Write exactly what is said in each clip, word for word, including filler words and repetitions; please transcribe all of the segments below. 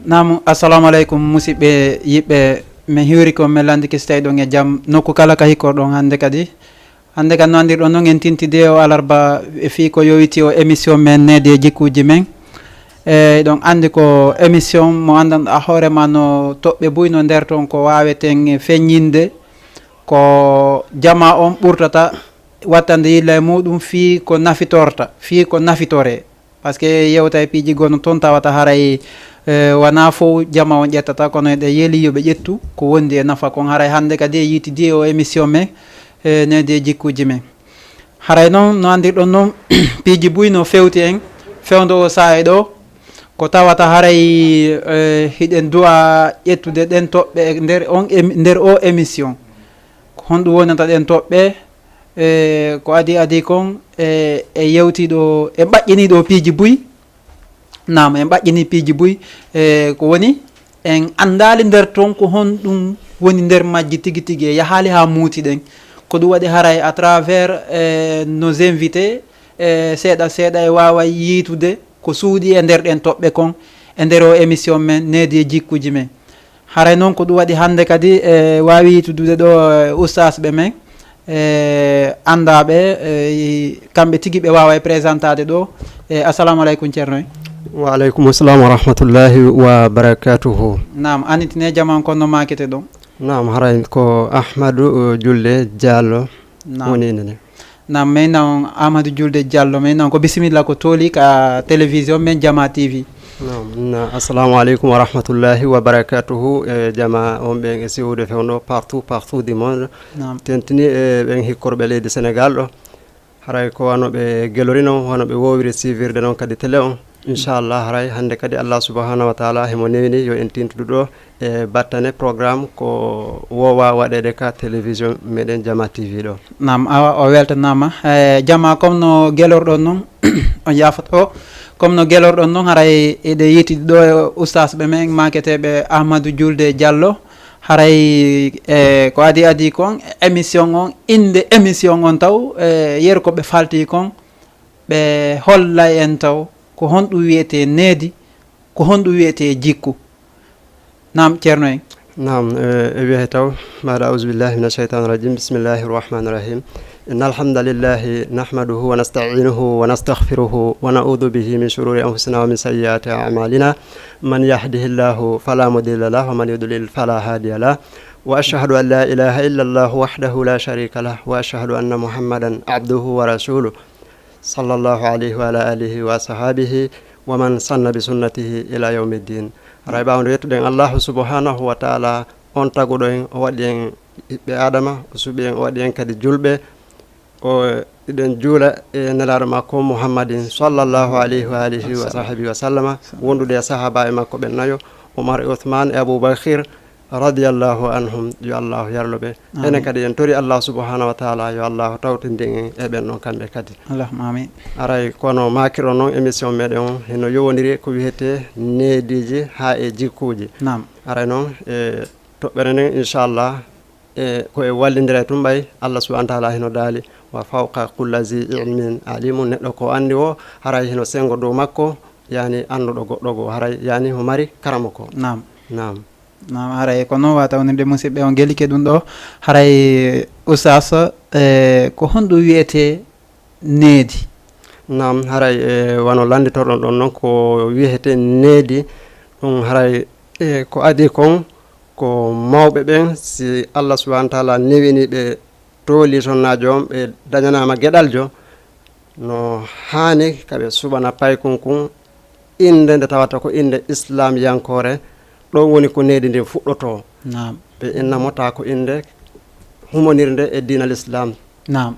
Naamu, assalamu aleykum, musidɓe yiɓɓe. Min hiwri ko min lanndike si tawi ɗon e jam, nokku kala ka hikkorɗon hannde kadi. Hannde kadi, no anndirɗon noon, en tintide o alarba e fii ko yowiti o émission men, Needi e Jikkuuji Men. E, ɗon anndi ko émission mo anndanɗaa hoore ma no toɓɓe buy no nder toon ko waaweten feññinde, ko jamaa on ɓurtata wattande yilla e muuɗum fii ko nafitorta, fii ko nafitoree. Parce que yewta e piiji goɗɗo toon tawata haray, eh, wonaa fof jama on ƴettata, kono eɗen yeeli yo ɓe ƴettu ko wondi e nafa kon. Haray hannde kadi e yiitidi o émission men, eh, Needi e Jikkuuji Men. Haray noon, no anndirɗon noon, piiji buy no fewti en, fewndo o sahaa ɗo, ko tawata haray, eh, hiɗen duwa ƴettude ɗen toɓɓe e nder on émi-, nder o émission. Ko honɗum wonata ɗen toɓɓe? E, ko adii adii kon, e, e yewtii ɗo, e ɓaƴƴinii ɗo piiji buy. Naam, en ɓaƴƴinii piiji buy. E, ko woni, en anndaali nder toon ko honɗum woni nder majji tigi tigi, e yahaali haa muuti ɗen. Ko ɗum waɗi haray à travers, e, nos invités, e, seeɗa seeɗa e waawa yiitude ko suuɗii e nder ɗen toɓɓe kon, e nder o émission men, Needi e Jikkuuji Men. Haray noon ko ɗum waɗi hannde kadi, e, waawi yiitudude ɗo, e, ustaasɓe men, e, anndaaɓe, e, kamɓe tigi ɓe waawa e présentaade ɗo. E, assalamu aleykum, Ceerno en. Wa aleykum salam wa rahmatullahi wa barakatuhu. Naam, anitine jaman kon no maakete ɗon. Naam, haray ko Ahmadu, o, Julde Diallo. Naam. Woni inde nde. Naam, mi inna on Amadou Julde Diallo, mi inna on ko bisimilla ko tooli ka télévision men Jama T V. Naam, na, assalamu aleykum wa rahmatullahi wa barakatuhu, e jama on ɓen e siwude fewndo partout, partout du monde. Naam. Tentini e ɓen hikkorɓe leydi Sénégal ɗo. Haray ko wano ɓe gelori non, wano ɓe wowiri sivirde non kadi télé on. Inchallah, haray hannde kadi Allah subhanahu wa taala himo newini yo en tintudu ɗo e battane programme ko wowa waɗeede ka télévision meɗen Jama T V ɗo. Naam, awa, o weltanaama. E, Jama, comme no gelorɗon non, on yaafoto, comme no gelorɗon non, haray eɗe yiiti ɗo e ustaas ɓe men maaketeeɓe Ahmadou Julde Diallo. Haray, e, ko adii adii kon, émission on, innde émission on taw, e, yeru ko ɓe falti kon, ɓe hollay en taw ko honɗum wiyetee needi, ko honɗum wiyetee jikku. Naam, Ceerno en. Naam, e, e wiyee taw, baada auzu billahi mina shaytani rajim, bismillahi rahmani rahim. Inna alhamdulillahi nahmaduhu wa nasta'inuhu wa nastaghfiruhu wa na'udhu bihi min shururi anfusina wa min sayyiati a'malina. Man yahdihillahu fala mudilla lah wa man yudlil fala hadiya lah. Wa ashhadu an la ilaha illa Allah wahdahu la sharika lah wa ashhadu anna Muhammadan abduhu wa rasuluh. Sallallahu alayhi wa ala alihi wa sahabihi wa man sanna bi sunnatihi ila yawmi ddin. Haray ɓaawo nde yettuɗen Allahu subhanahu wa taala, on taguɗo en, o waɗi en ɓiɓɓe Adama, o suɓi en, o waɗi en kadi julɓe, o, eɗen juula e nelaaɗo makko Muhammadin sallallahu alayhi wa alihi wa sahbihi wa sallama, wondude e sahaaba e makko ɓen nayo, Umar e Uthman e Abu Bakr, radiyallahu anhum, yo Allahu yarlo ɓe. Amin. Enen kadi en tori Allah subhanahu wa taala yo Allahu tawtindin en e ɓen ɗon kamɓe kadi. Allahumma amin. Aray kono maakirɗon noon émission meɗen on hino yowondiri ko wiyetee neediiji haa e jikkuuji. Naam. Aray noon e toɓɓere nden inchallah e ko e wallindira e tun ɓay Allah subhanahu wa taala hino daali wa fawqa kulli zi ilmin alimun, neɗɗo ko anndi o haray hino sengo dow makko, yani annduɗo goɗɗo goo haray yani mo mari karamo ko. Naam. Naam. Naam, haray ko noon wata wonirde musidɓe on gelike ɗum ɗo. Haray ustaas, e, ko honɗum wiyetee needi? Naam, haray e wano lannditorɗon ɗon noon ko wiyetee needi, ɗum haray e ko adii kon ko mawɓe ɓen, si Allah subhanahu wa taala newini ɓe tooli sonnaajo on, ɓe dañanaama geɗaljo, no haani ka ɓe suɓana paykun kun innde nde tawata ko innde islaamyankoore, ɗon woni ko needi ndin fuɗɗotoo. Naam. Ɓe inna mo taa ko innde humonirnde e diina lislaam. Naam.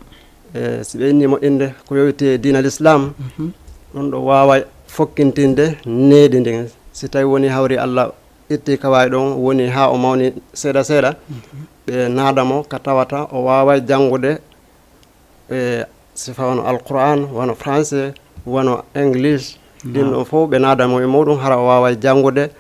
E, si ɓe inni mo innde ko yowiti e diina lislaam, mhm, ɗum ɗo waawa fokkintinde needi ndin. Si tawi woni hawri Allah itti ka waawi ɗon, woni haa o mawni seeɗa seeɗa, mhm, ɓe naada mo ka tawata o waaway janngude e sifa wano Alquran, wano français, wano English, ɗin ɗon fof ɓe naada mo e muɗum, hara o waaway janngude,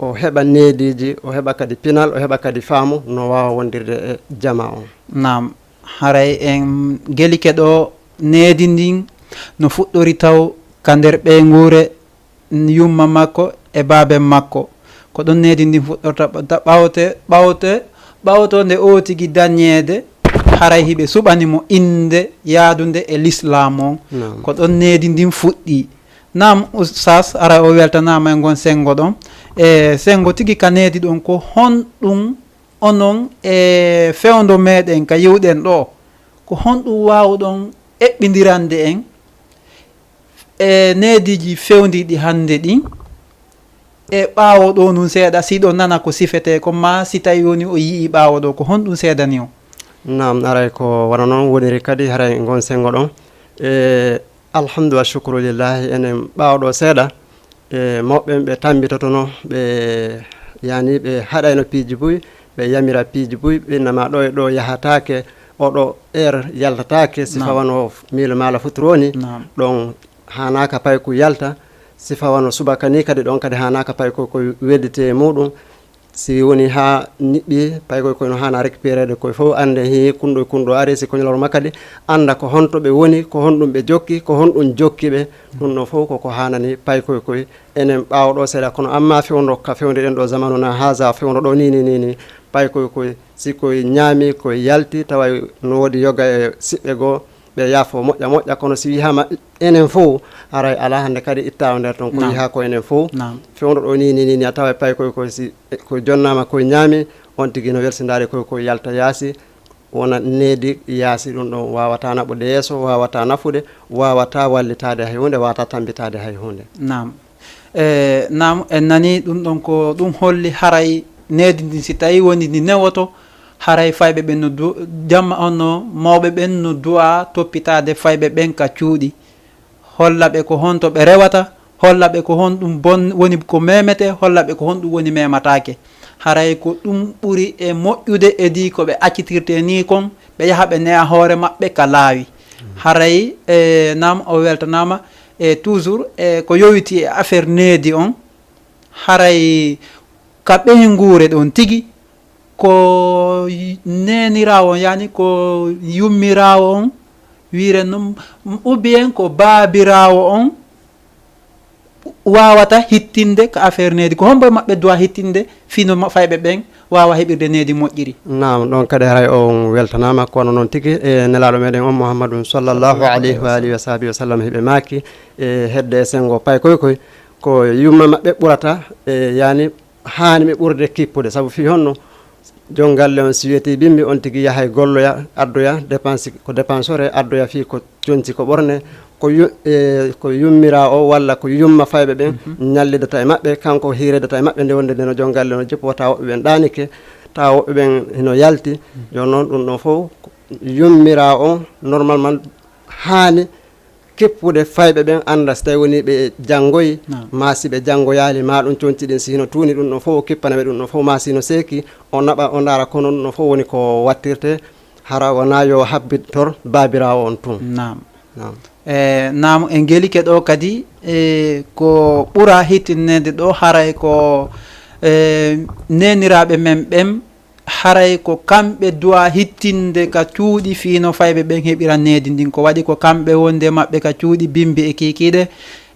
o heɓa neediiji, o heɓa kadi pinal, o heɓa kadi faamu no waawa wondirde e jamaa on. Naam, haray en gelike ɗo needi ndin no fuɗɗori taw ka nder ɓeynguure yumma makko e baaben makko. Ko ɗon needi ndin fuɗɗorta ɓa-, ta-, ɓawte, ɓawte, ɓawto nde o tigi dañeede, haray hiɓe suɓani mo innde yaadunde e lislaam on. Naam. Ko ɗon needi ndin fuɗɗii. Naam, Ustaas, ara o weltanaama e ngon senngo ɗon. E senngo tigi ka needi ɗon, ko honɗum onon e fewndo meɗen ka yiwɗen ɗoo, ko honɗum waawuɗon eɓɓindirande en e neediiji fewndiiɗi hannde ɗin? E ɓaawo ɗoo nun seeɗa, si ɗon nana ko sifetee kon, maa si tawi woni o yi'ii ɓaawo ɗoo, ko honɗum seedani on? Naam, aray ko wano non woniri kadi, haray ngon senngo ɗon. E alhamdu wa shukru lillahi, enen ɓaawo ɗoo seeɗa, e mawɓe ɓen ɓe tambitotono, ɓe, yani, ɓe haɗayno piiji buy, ɓe yamira piiji buy, ɓe innama ɗo e ɗo yahataake, oɗo heure yaltataake, sifa Naam. wano miilo maala futuroni, Naam. ɗon haanaaka paykoy yalta, sifa wano subaka ni kadi, ɗon kadi haanaaka paykoy koy weddite e muɗum. Si woni haa niɓɓi, paykoy koy no haana récupéreede koy fof, annde hi kunɗo e kunɗo ari, si koñolor ma kadi, annda ko honto ɓe woni, ko honɗum ɓe jokki, ko honɗum jokki ɓe. Ɗum ɗo fof ko ko haanani paykoy koy. Enen ɓaawo ɗo seeɗa, kono amma fewndo ka fewndi ɗen ɗo zamanu na haza, fewndo ɗo ni, ni, ni, ni, paykoy koy, si koy ñaami, koy yalti, tawa no woodi yoga e siɓɓe goo, ɓe yaafo moƴƴa moƴƴa, kono si wihaama enen fof, aray alaa hannde kadi ittaawo nder ton, ko Naam. wihaa ko enen fof. Naam. Fewndo ɗo ni, ni, ni, ni, a tawa paykoy koy si ko jonnaama koy ñaami, on tigi no welsindaade koy, koy yalta yaasi, wona needi yaasi, ɗum ɗon waawata naɓude yeeso, waawata nafude, waawata wallitaade hay huunde, waawata tambitaade hay huunde. Naam. E, naam, en nanii ɗum ɗon, ko ɗum holli haray needi ndin, si tawii woni ndi newoto, haray fayɓe ɓen no du-, jamma on no mawɓe ɓen no du'a toppitaade fayɓe ɓen ka cuuɗi. Holla ɓe ko honto ɓe rewata, holla ɓe ko honɗum bon-, woni ko memetee, holla ɓe ko honɗum woni memataake. Haray ko ɗum ɓuri e moƴƴude edii ko ɓe accitirtee nii kon, ɓe yaha ɓe ne'a hoore maɓɓe ka laawi. Haray, e, naam, o weltanaama, e, toujours, e, ko yowitii e affaire needi on, haray ka ɓeynguure ɗon tigi, ko y-, neeniraawo on, yani ko yummiraawo on, wiiren non, ou bien ko baabiraawo on waawata hittinde ka affaire needi. Ko hombo e maɓɓe du'a hittinde fii no ma-, fayɓe ɓen waawa heɓirde needi moƴƴiri? Naam, ɗon kadi haray on weltanaama, kono noon tigi e nelaaɗo meɗen on Muhammadun sallallahu alayhi wa alihi wa sahbihi wa sallam, hiɓe maaki e hedde e senngo paykoy koy, ko yumma maɓɓe ɓurata e, yani, haani ɓe ɓurde kippude. Sabu fii honno? Jon galle on si weetii bimbi, on tigi yahay golloya, addoya dépense, ko dépensore, addoya fii ko conci, ko ɓorne, ko yu-, e, ko yummiraa o walla ko yumma fayɓe ɓen, mhm, ñallidata e maɓɓe, kanko hiiridata e maɓɓe nde wonde nde no jon galle no jippo, tawa woɓɓe ɓen ɗaanike, tawa woɓɓe ɓen hino yalti. Mhm. Jon non ɗum ɗon fof yummiraa on normalement haani kippude fayɓe ɓen, annda si tawi woni ɓe janngoyi, Naam. maa si ɓe janngoyaali, maa ɗum conci ɗin si hino tuuni, ɗum ɗon fof o kippana ɓe, ɗum ɗon fof maa si hino seeki, o naɓa, o ndaara, kono ɗum ɗon fof woni ko wattirte, hara wonaa yo habbitor baabiraawo on tun. Naam. Naam. E, naam, e ngelike ɗo kadi, e, ko ɓura hittinneede ɗo, haray ko, e, neeniraaɓe men ɓen, haray ko kamɓe du'a hittinde ka cuuɗi fii no fayɓe ɓen heɓira needi ndin. Ko waɗi ko kamɓe wonde maɓɓe ka cuuɗi bimbi e kiikiiɗe.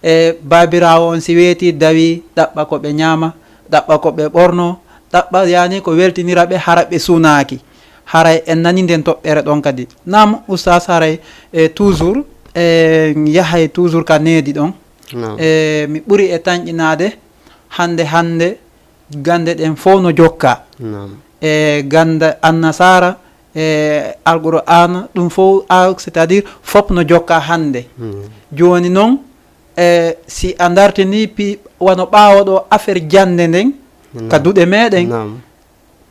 E baabiraawo on si weetii dawii, ɗaɓɓa ko ɓe ñaama, ɗaɓɓa ko ɓe ɓorno, ɗaɓɓa, yani, ko weltinira ɓe, hara ɓe sunaaki. Haray en nanii nden toɓɓere ɗon kadi. Naam, Oustaz, haray, e, toujours, e, yahay toujours ka needi ɗon. Naam. E, mi ɓuri e tanƴinaade hannde, hannde, gannde ɗen fow no jokka. Naam. E gannde Annasaara, e Alqur'aana, ɗum fow, a, c'est-à-dire, fof no jokka hannde. Hmm. Jooni noon, e, si a dartinii pi-, wano ɓaawo ɗo affaire jannde nden, Naam. ka duɗe meɗen, Naam.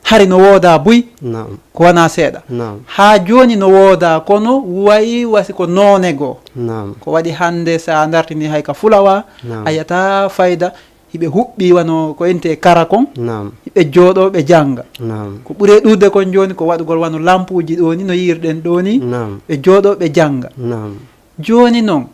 hari no wooda buy, Naam. ko wanaa seeɗa. Naam. Haa jooni no wooda, kono wayi wasi ko noone goo. Naam. Ko waɗi hannde, so a dartinii hay ka fulawa, Naam. a yi'ataa fayda. Hiɓe huɓɓi wano ko ente kara kon. Naam. Hiɓe jooɗoo, ɓe jannga. Naam. Ko ɓuri e ɗuuɗude kon jooni ko waɗugol wano lampuuji ɗoo ni, no yi'irɗen ɗoo ni. Naam. Ɓe jooɗoo, ɓe jannga. Naam. Jooni noon,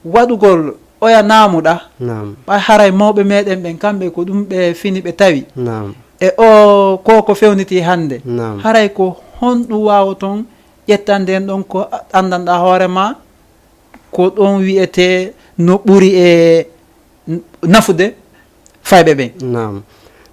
waɗugol oya naamuɗa, Naam. ɓay haray mawɓe meɗen ɓen, kamɓe ko ɗum ɓe fini, ɓe tawi. Naam. E o ko, ko fewnitii hannde. Naam. Haray ko honɗum waawoton ƴettande en ɗon ko anndanɗaa hoore maa, ko ɗon wi'etee no ɓuri e n- nafude fayɓe ɓen. Naam.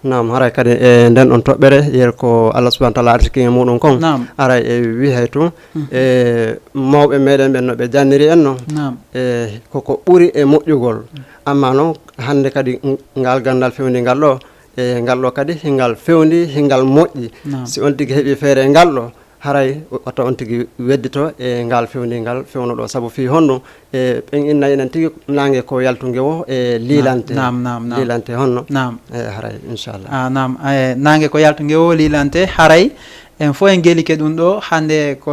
Naam, haray kadi e nden ɗon toɓɓere, yer ko Allah subhanahu wa taala arsiki e muɗum kon. Naam. Haray e wi hay tun, e mawɓe meɗen ɓen no ɓe janniri en non. Naam. E koko ɓuri e moƴƴugol. Amma non hannde kadi ngal gandal fewndi ngal ɗo, e ngal ɗo kadi hingal fewndi, hingal moƴƴi. Naam. Si on tigi heɓi feere ngal ɗo, haray wata on tigi weddito e ngal fewndi ngal fewndo ɗo. Sabu fii honɗum? E ɓen inna enen tigi naange ko yaltunge wo e liilante. Naam, naam, naam. Liilante honno? Naam. E haray, inchallah. Ah, naam. E, naange ko yaltunge wo liilante, haray en fof en gelike ɗum ɗo. Hannde ko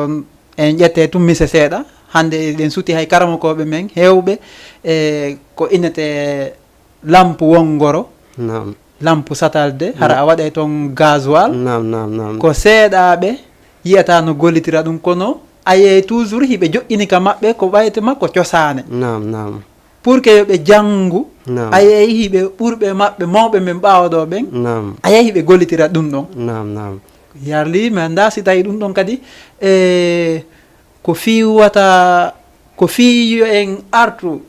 en ƴette tun mise seeɗa. Hannde eɗen suti hay karamokooɓe men heewɓe, e ko innete lampu wongoro. Naam. Lampu satalde, hara a waɗay toon gasoil. Naam, naam, naam. Ko seeɗaaɓe yiyata no gollitira ɗum, kono a yeey toujours hiɓe joƴƴini ka maɓɓe ko ɓayte ma ko cosaane. Naam, naam. Pour que yo ɓe janngu, naam, a yeey hiɓe ɓurɓe maɓɓe, mawɓe men ɓaawo ɗo ɓen, naam, a yeey hiɓe gollitira ɗum ɗon. Naam, naam. Yarli, mi anndaa si tawi ɗum ɗon kadi, e ko fii wata, ko fii yo en artu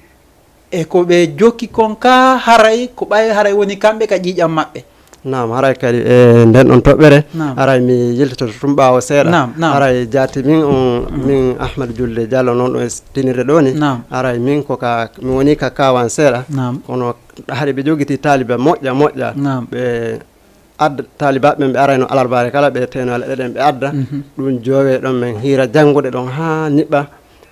e ko ɓe jokki kon ka, haray ko ɓay haray woni kamɓe ka ƴiiƴam maɓɓe. Naam, haray kadi e nden ɗon toɓɓere, naam, haray mi yiltitoto tun ɓaawo seeɗa. Naam, naam. Haray jaati min on, mm, min Ahmadu Julde Jallo non ɗo e tinirde ɗo ni. Naam. Haray min ko ka, mi woni ka Kaawan seeɗa. Naam. Kono hari ɓe jogiti taaliba moƴƴa moƴƴa. Naam. Ɓe adda taalibaaɓe ɓen, ɓe arayno alarbaare kala, ɓe teno leɗɗe ɗen ɓe adda. Mhm. Ɗum joowe ɗon, men hiira janngude ɗon haa niɓɓa.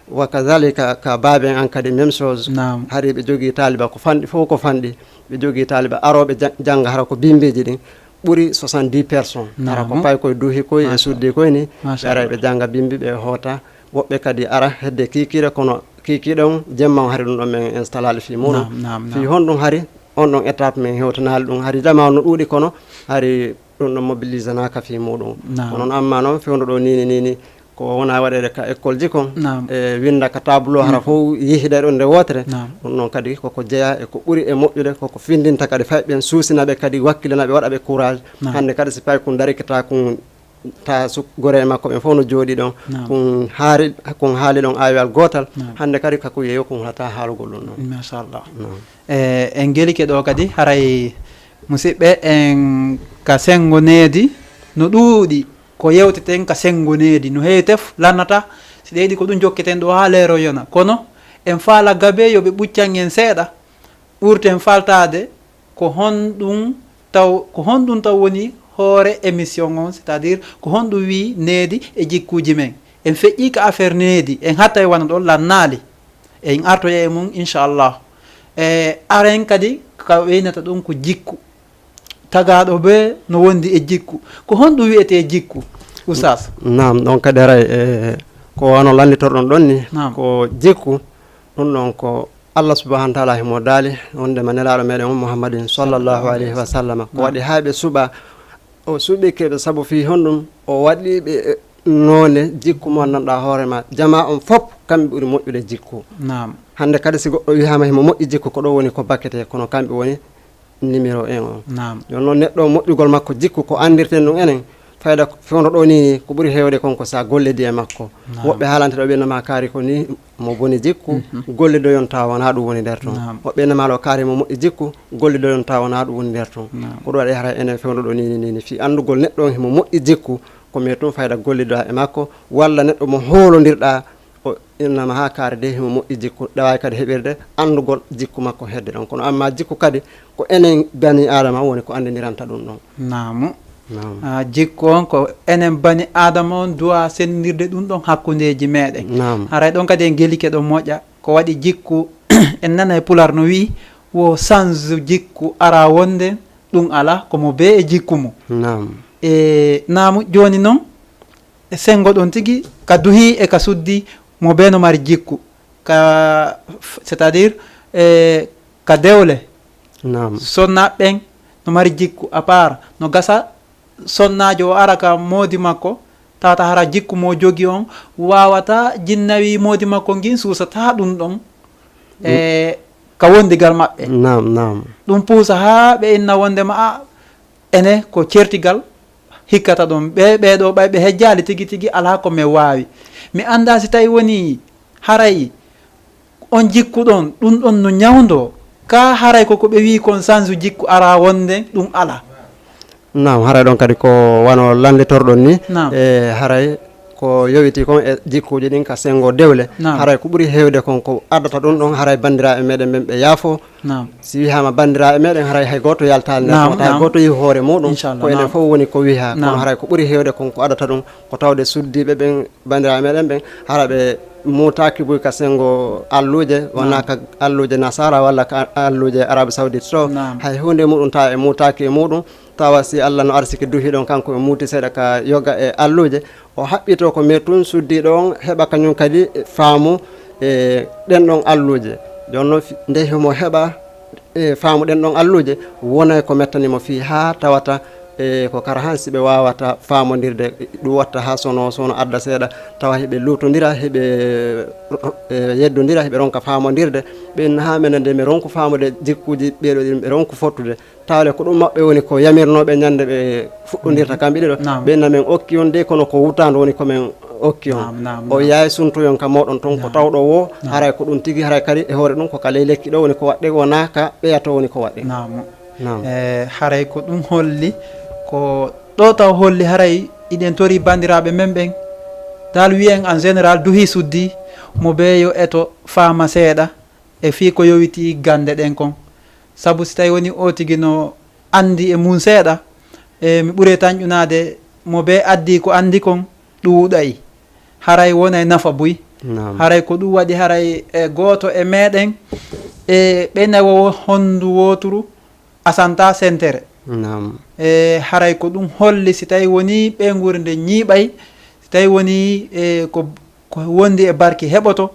Wa kazalika ka baaben an kadi, même chose. Naam. Hari ɓe jogii taaliba ko fanɗi, fof ko fanɗi. Ɓe jogii taaliba arooɓe ja- jannga hara ko bimbeeji ɗin. Ɓuri soixante-dix personnes. Hara ko, naam, pay koye duuhi koye e, masha, suddi koye ni. Masha, ɓe aray Allah. Ɓe jannga bimbi, ɓe hoota. Woɓɓe kadi ara hedde kiikiiɗe, kono kiikiiɗe on jemma on hari ɗum ɗon men installali fii muɗum. Naam, naam, naam. Fii honɗum hari on ɗon étape men hewtanaali ɗum? Hari jamaanu no ɗuuɗi, kono hari ɗum ɗon mobilisanaaka fii muɗum. Naam. Kono non amma non fewndo ɗo nini nini ko wona waɗeede ka école ji kon. Naam. E winnda ka tableau hara, mm, fof yihiɗa ɗon nde wootere. Naam. Ɗum ɗon kadi koko jeyaa e ko ɓuri e moƴƴude, koko findinta kadi fay ɓen, suusina ɓe kadi, wakkilana ɓe, waɗa ɓe courage. Naam. Hannde kadi si pay kun darikita kun ta suk-, gore e makko ɓen fof no jooɗi ɗon. Naam. Kun haari, kun haali ɗon aayowal gootal. Naam. Hannde kadi kako yeeyo kun hata haalugol ɗum ɗon. Machallah. Naam. E, en gelike ɗo kadi, haray musidɓe, en ka senngo needi no ɗuuɗi, ko yewteten ka senngo needi no heewi tef lannata, si ɗeyɗi ko ɗum jokketen ɗo haa leero yona. Kono en faala gabe yo ɓe ɓuccan en seeɗa, ɓurten faltaade ko honɗum taw, ko honɗum taw woni hoore émission on, c'est-à-dire ko honɗum wii needi e jikkuuji men. En feƴƴii ka affaire needi, en hattay wano ɗon lannaali. En artoya e mum, inchallah. E aren kadi ka weynata ɗum ko jikku. Tagaaɗo be no wondi e jikku. Ko honɗum wiyetee jikku, Oustaz? Naam, ɗon kadi aray, e, ko wano lannitorɗon ɗon ni, naam, ko jikku, ɗum ɗon ko Allah subhanahu wa taala himo daali, wondema nelaaɗo meɗen on Muhammadin sallallahu alayhi wa sallam, ko, naam, waɗi haa ɓe suɓa, o suɓike ɓe sabu fii honɗum? O waɗi ɓe, e, noone jikku mo anndanɗaa hoore ma. Jamaa on fop, kamɓe ɓuri moƴƴude jikku. Naam. Hannde kadi si goɗɗo wihaama himo moƴƴi jikku, ko ɗo woni ko bakketee, kono kamɓe woni numéro un on. Naam. Jooni noon neɗɗo o moƴƴugol makko jikku ko anndirten ɗum enen, fayda fewndo ɗo ni ko ɓuri heewde kon ko sa gollidi e makko. Naam. Woɓɓe haalante ɗo ɓe nama kaari ko ni mo boni jikku, mhm, gollidoyon tawa wona ɗum woni nder ton. Naam. Woɓɓe nama ɗo kaari mo moƴƴi jikku, gollidoyon tawa wona ɗum woni nder ton. Naam. Ko ɗum waɗi hara enen fewndo ɗo ni, ni, ni, ni, fii anndugol neɗɗo on himo moƴƴi jikku, ko mais tun fayda gollidoɗa e makko, walla neɗɗo mo hoolondirɗa, o innama haa kaari de himo moƴƴi jikku, ɗawaay kadi heɓirde anndugol jikku makko hedde ɗon. Kono amma jikku kadi ko enen bani Adama woni ko anndindiranta ɗum ɗon. Naamu. Naam. Ah, jikku on ko enen bani Adama on duwa senndirde ɗum ɗon hakkundeeji meɗen. Naam. Haray ɗon kadi en gelike ɗo moƴƴa. Ko waɗi jikku, en nana e Pular no wi'i, wo sanzu jikku ara wonde, ɗum ala, ko mo bee e jikku mum. Naam. E naamu, jooni noon, e senngo ɗon tigi, ka duhi e ka suddi, mo bee no mari jikku. Ka, c'est-à-dire, e ka dewle, naam, sonnaaɓe ɓen no mari jikku, à part no gasa sonnaajo o ara ka moodi makko, tawata hara jikku mo jogi on waawata jinnawi moodi makko ngin suusata ɗum ɗon, mm, e ka wondigal maɓɓe. Naam, naam. Ɗum puusa haa ɓe inna wondema, a, ene ko certigal hikkata ɗon. Ɓe, ɓeeɗo ɓay ɓe hejjaali tigi tigi, alaa ko mi waawi. Mi anndaa si tawi woni haray on jikku ɗon, ɗum ɗon no ñawndoo, Ka haray ko ko ɓe wii kon sansu jikku ara wonde ɗum ala. Naam, haray ɗon kadi ko wano landitorɗon ni. Naam. E haray ko yowiti kon e jikkuuji ɗin ka sengo dewle. Naam. Haray ko ɓuri heewde kon ko addata ɗum ɗon, haray banndiraaɓe meɗen ɓen ɓe yaafo. Naam. Si wihaama banndiraaɓe meɗen, haray hay gooto yaltaali nder, naam, tawata hay gooto yehi hoore muɗum. Inchallah, ko enen fof woni ko wiha. Naam. Kono haray ko ɓuri heewde kon ko addata ɗum ko tawde suddiiɓe ɓen, banndiraaɓe meɗen ɓen, hara ɓe muutaaki buy ka sengo alluuje, wona ka alluuje nasara walla ka alluuje Arabie Saoudite to. Naam. Hay huunde muɗum tawa e muutaaki e muɗum, tawa si Allah no arsike duhi ɗon, kanko e muuti seeɗa ka yoga e alluuje, o haɓɓito ko me tun suddiiɗo on heɓa kañum kadi faamu e ɗen ɗon alluuje. Jooni noon fi-, nde himo heɓa e faamu ɗen ɗon alluuje, wonay ko mettani mo fii haa tawata e ko kara han si ɓe waawata faamondirde, ɗum watta haa sono, sono adda seeɗa, tawa hiɓe luutondira, hiɓe, e, yeddondira, hiɓe ronka faamondirde. Ɓen haa menen de mi ronku faamude jikkuuji ɓeeɗo ɗin, ɓe ronku fottude. Tawle ko ɗum maɓɓe woni ko yamirnooɓe ñande ɓe fuɗɗondirta kamɓe ɗiɗo. Naam. Ɓen na men okki on de kono ko wutaandu woni ko men okki on. Naam, naam, o yaay suntoyon ka mooɗon ton ko tawɗo wo, haray ko ɗum tigi, haray kadi e hoore ɗum ko ka ley lekki ɗo woni ko waɗɗe, wonaa ka ɓeya to woni ko waɗɗe. Naam. Naam. E, haray ko ɗum holli ko ɗo taw holli haray iɗen tori banndiraaɓe men ɓen. Dal wiyen en général duhi suddi mo bee yo eto faama seeɗa e fii ko yowiti gannde ɗen kon. Sabu si tawi woni o tigi no anndi e mun seeɗa, e mi ɓuri tanƴunaade mo bee addi ko anndi kon ɗuuɗay. Haray wonay nafa buy. Naam. Haray ko ɗum waɗi haray e gooto e meɗen e ɓeyna wo honndu wooturu asanta sentere. Naam. E haray ko ɗum holli si tawi woni ɓeynguure nde ñiiɓay, si tawi woni e ko, ko wondi e barki heɓoto,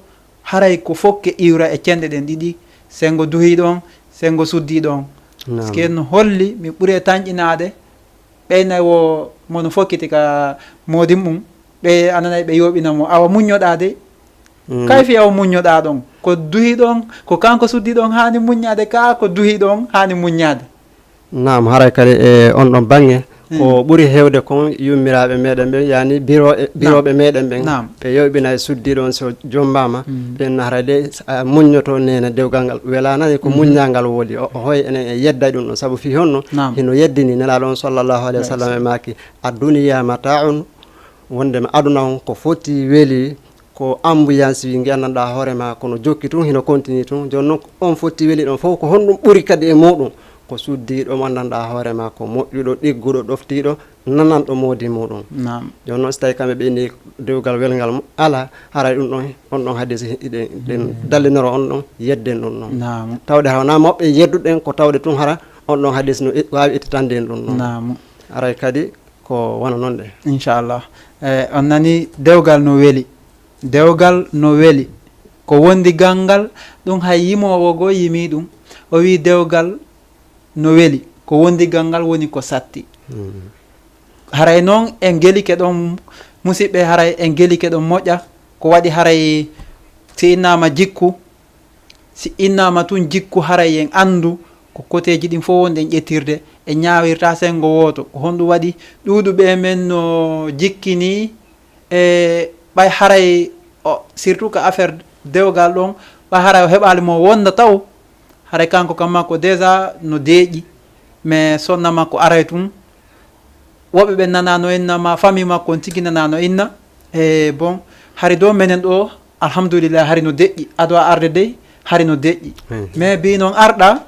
haray ko fokke iwra e cenɗe ɗen ɗiɗi, sengo duhiiɗo on, sengo suddiiɗo on. Naam. Sike no holli mi ɓuri e tanƴinaade, ɓeyna wo mono fokkiti ka moodi mum, ɓe ananay ɓe yooɓina mo, awa muññoɗaa dey. Mm. Kay fi awa muññoɗaa ɗon, ko duhiiɗo on, ko kanko suddiiɗo on haani muññaade, kaa ko duhiiɗo on haani muññaade. Naam, haray kadi e on ɗon baŋŋe, ko ɓuri heewde kon yummiraaɓe meɗen ɓen, yaani biro-, birooɓe meɗen ɓen, ɓe yooɓina e suddiiɗo on, so jommbaama, ɓen haray de, a muññoto neene dewgal ngal. Welaanani ko muññal ngal woodi. O, o hoy enen e yedday ɗum ɗon, sabu fii honno hino yeddini Nelaaɗo on sallallahu alayhi wa sallam e maaki, "Ad-dunya mata'un", wondema aduna on ko foti weli, ko ambuyansi wi ngi'andanɗaa hoore maa, kono jokki tun, hino kontini tun. Jooni non, on fotti weli ɗon fof, ko honɗum ɓuri kadi e muɗum? Ko suddiiɗo mo anndanɗaa hoore maa, ko moƴƴuɗo, ɗigguɗo, ɗoftiiɗo, nananɗo moodi muɗum. Naam. Jooni non, so tawi kamɓe ɓe inni dewgal welngal mo-, alaa, haray ɗum ɗon, on ɗon hadis hi-, hiɗen, ɗen dallinoro on ɗon, yedden ɗum ɗon. Naam. Tawde hawnaa mawɓe yedduɗen, ko tawde tun hara on ɗon hadis no i-, waawi ittitande en ɗum ɗon. Naam. Haray kadi ko wano non de. Inchallah. Eh, on nani dewgal no weli. Dewgal no weli. Ko wondi gal ngal, ɗum hay yimoowo goo yimii ɗum. O wii dewgal no weli. Ko wondi gal ngal woni ko satti. Mm. Haray noon en gelike ɗon, musiɓɓe, haray en gelike ɗon moƴƴa. Ko waɗi haray si innaama jikku, si innaama tun jikku, haray en anndu ko koteeji ɗin fof wonɗen ƴettirde, en ñaawirta senngo wooto. Ko honɗum waɗi ɗuuɗuɓe men no jikkini e ɓay haray o, surtout ko affaire dewgal ɗon, ɓay haray o heɓaali mo wonda taw, haray kanko kam makko déjà no deeƴi, mais sonna makko aray tun. Woɓɓe ɓen nanano inna, ma famille makko on tigi nanano inna. E bon, hari do menen ɗo, alhamdulillah, hari no deƴƴi. Ado a arde dey, hari no deƴƴi. Hmm. Mais bi non arɗa,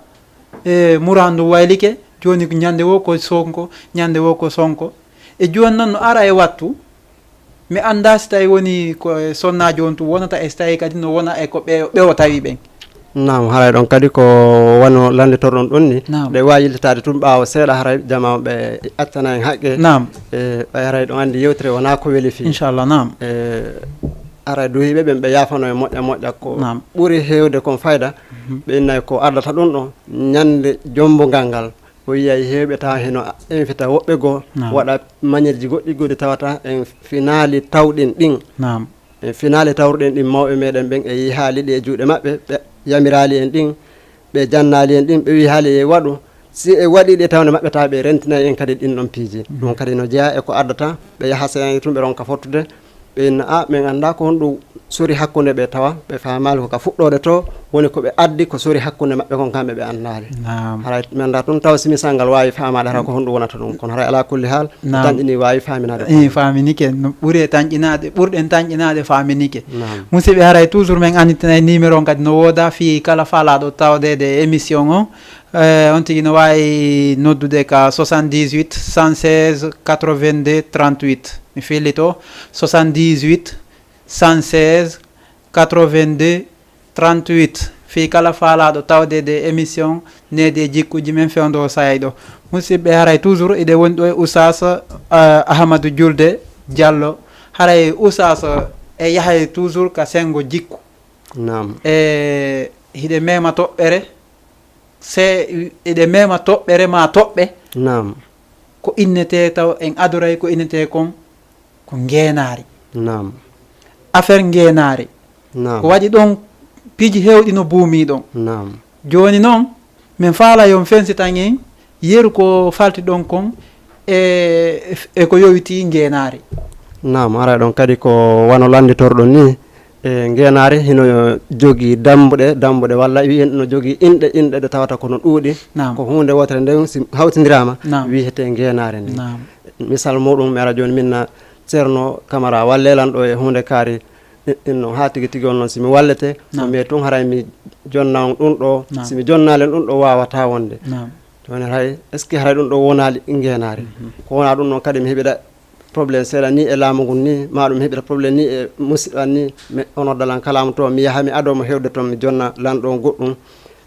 e murandu waylike, joni ko ñande wo ko Sonko, ñande wo ko Sonko. E joni non no ara e wattu, mi annda si tawi woni ko e sonnaajo on tun wonata, e si tawi kadi no wona e ko ɓe, ɓe o tawi ɓen. Naam, haray ɗon kadi ko wano lannditorɗon ɗon ni. Naam. Ɗe waawi yiltitaade tun ɓaawo seeɗa, haray jamaa ɓe accana en haqqe. Naam. E, ɓay haray ɗon anndi yewtere wonaa ko weli fii. Inchallah, naam. E, haray duhiiɓe ɓen ɓe yaafano e moƴƴa moƴƴa ko ɓuri heewde kon fayda. Mhm. Ɓe innay ko ardata ɗum ɗon ñande jommbungal ngal. O yiyay heewɓe tawa hino invita woɓɓe goo, naam, waɗa manière ji goɗɗi goɗɗi tawata en finaali tawɗen ɗin. Naam. En finaali tawruɗen ɗin mawɓe meɗen ɓen, e yihaali ɗi e juuɗe maɓɓe, ɓe yamiraali en ɗin, ɓe jannaali en ɗin, ɓe wihaali e waɗu. Si e waɗi ɗi e tawde maɓɓe tawa ɓe rentinay en kadi ɗin ɗon piiji. Mhm. Ɗum kadi no jeyaa e ko addata, ɓe yaha seyaŋe tun, ɓe ronka fottude. Ɓe inna, "A, min anndaa ko honɗum sori hakkunde ɓe, tawa ɓe faamaali ko ka fuɗɗoode to woni ko ɓe addi, ko sori hakkunde maɓɓe kon kamɓe ɓe anndaali." Naam. Haray min anndaa tun tawa si misal ngal waawi faamaade hara ko honɗum wonata ɗum. Kono haray alaa kulli haal, Naam. tanƴini waawi faaminaade. Eh, faaminike. No ɓuri e tanƴinaade, ɓurɗen tanƴinaade faaminike. Naam. Musidɓe, haray toujours min annditinay numéro on kadi no wooda fii kala faalaaɗo tawdeede e émission on. Eh, on tigi no waawi noddude ka soixante-dix-huit, cent seize, quatre-vingt-deux, trente-huit. Mi fillito, soixante-dix-huit, cent seize, quatre-vingt-deux, trente-huit. Fii kala faalaaɗo tawdeede e émission Needi e Jikkuuji men fewndo sayay ɗo. Musidɓe, haray toujours iɗen woni ɗo e Oustaz, eh, Ahamadou Julde Diallo. Haray Oustaz, e yahay toujours ka senngo jikku. Naam. E hiɗe mema toɓɓere, se hiɗe mema toɓɓere ma toɓɓe. Naam. Ko innetee taw en adoray ko innetee kon ko ngeenaari. Naam. Affaire ngeenaari. Naam. Ko waɗi ɗon piiji heewɗi no buumii ɗon. Naam. Jooni noon, min faala yo on fensitan en yeru ko falti ɗon kon e, e ko yowitii ngeenaari. Naam, haray ɗon kadi ko wano lannditorɗon ni, e ngeenaari hino jogii dambuɗe, dambuɗe walla wiyen no jogii inɗe, inɗe ɗe tawata ko no ɗuuɗi. Naam. Ko huunde wootere nden si hawtindiraama Naam. wi'etee ngeenaari ndi. Naam. Misal muɗum, mi ara jooni min na Ceerno Kamara, wallee lan ɗo e huunde kaari. I-, inno haa tigi tigi on noon, si mi wallete, Naam. mi tun haray mi jonna on ɗum ɗo. Naam. Si mi jonnaali on ɗum ɗo, waawataa wonde. Naam. Jooni haray, est-ce que haray ɗum ɗo wonaali ngeenaari? Mhm. Ko wonaa ɗum ɗon kadi mi heɓira problème seeɗa ni e laamu ngun ni, maa ɗum heɓira problème ni e musidɗo an ni, mi, o nodda lan kalaamu to, mi yaha mi adoo mo heewde toon, mi jonna lan ɗon goɗɗum.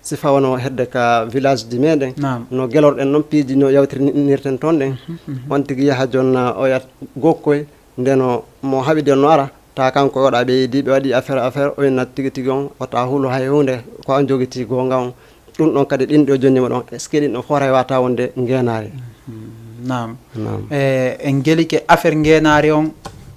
Si fawano hedde ka village ji meɗen, Naam. no gelorɗen noon piiji no yawtirinirten toon ɗen. Mhm, mhm. On tigi yaha jonna oya gokkoy, ndeno mo haɓidi on no ara, ta kanko o waɗa ɓe yiidi, ɓe waɗi affaire, affaire, o inna tigi tigi on, wata hulu hay huunde, ko an jogiti goonga on. Ɗum ɗon kadi ɗin ɗo jonni mo ɗon, est-ce que ɗin ɗo fof haray waata wonde ngeenaari? Mhm, naam. Naam. E, en gelike affaire ngeenaari on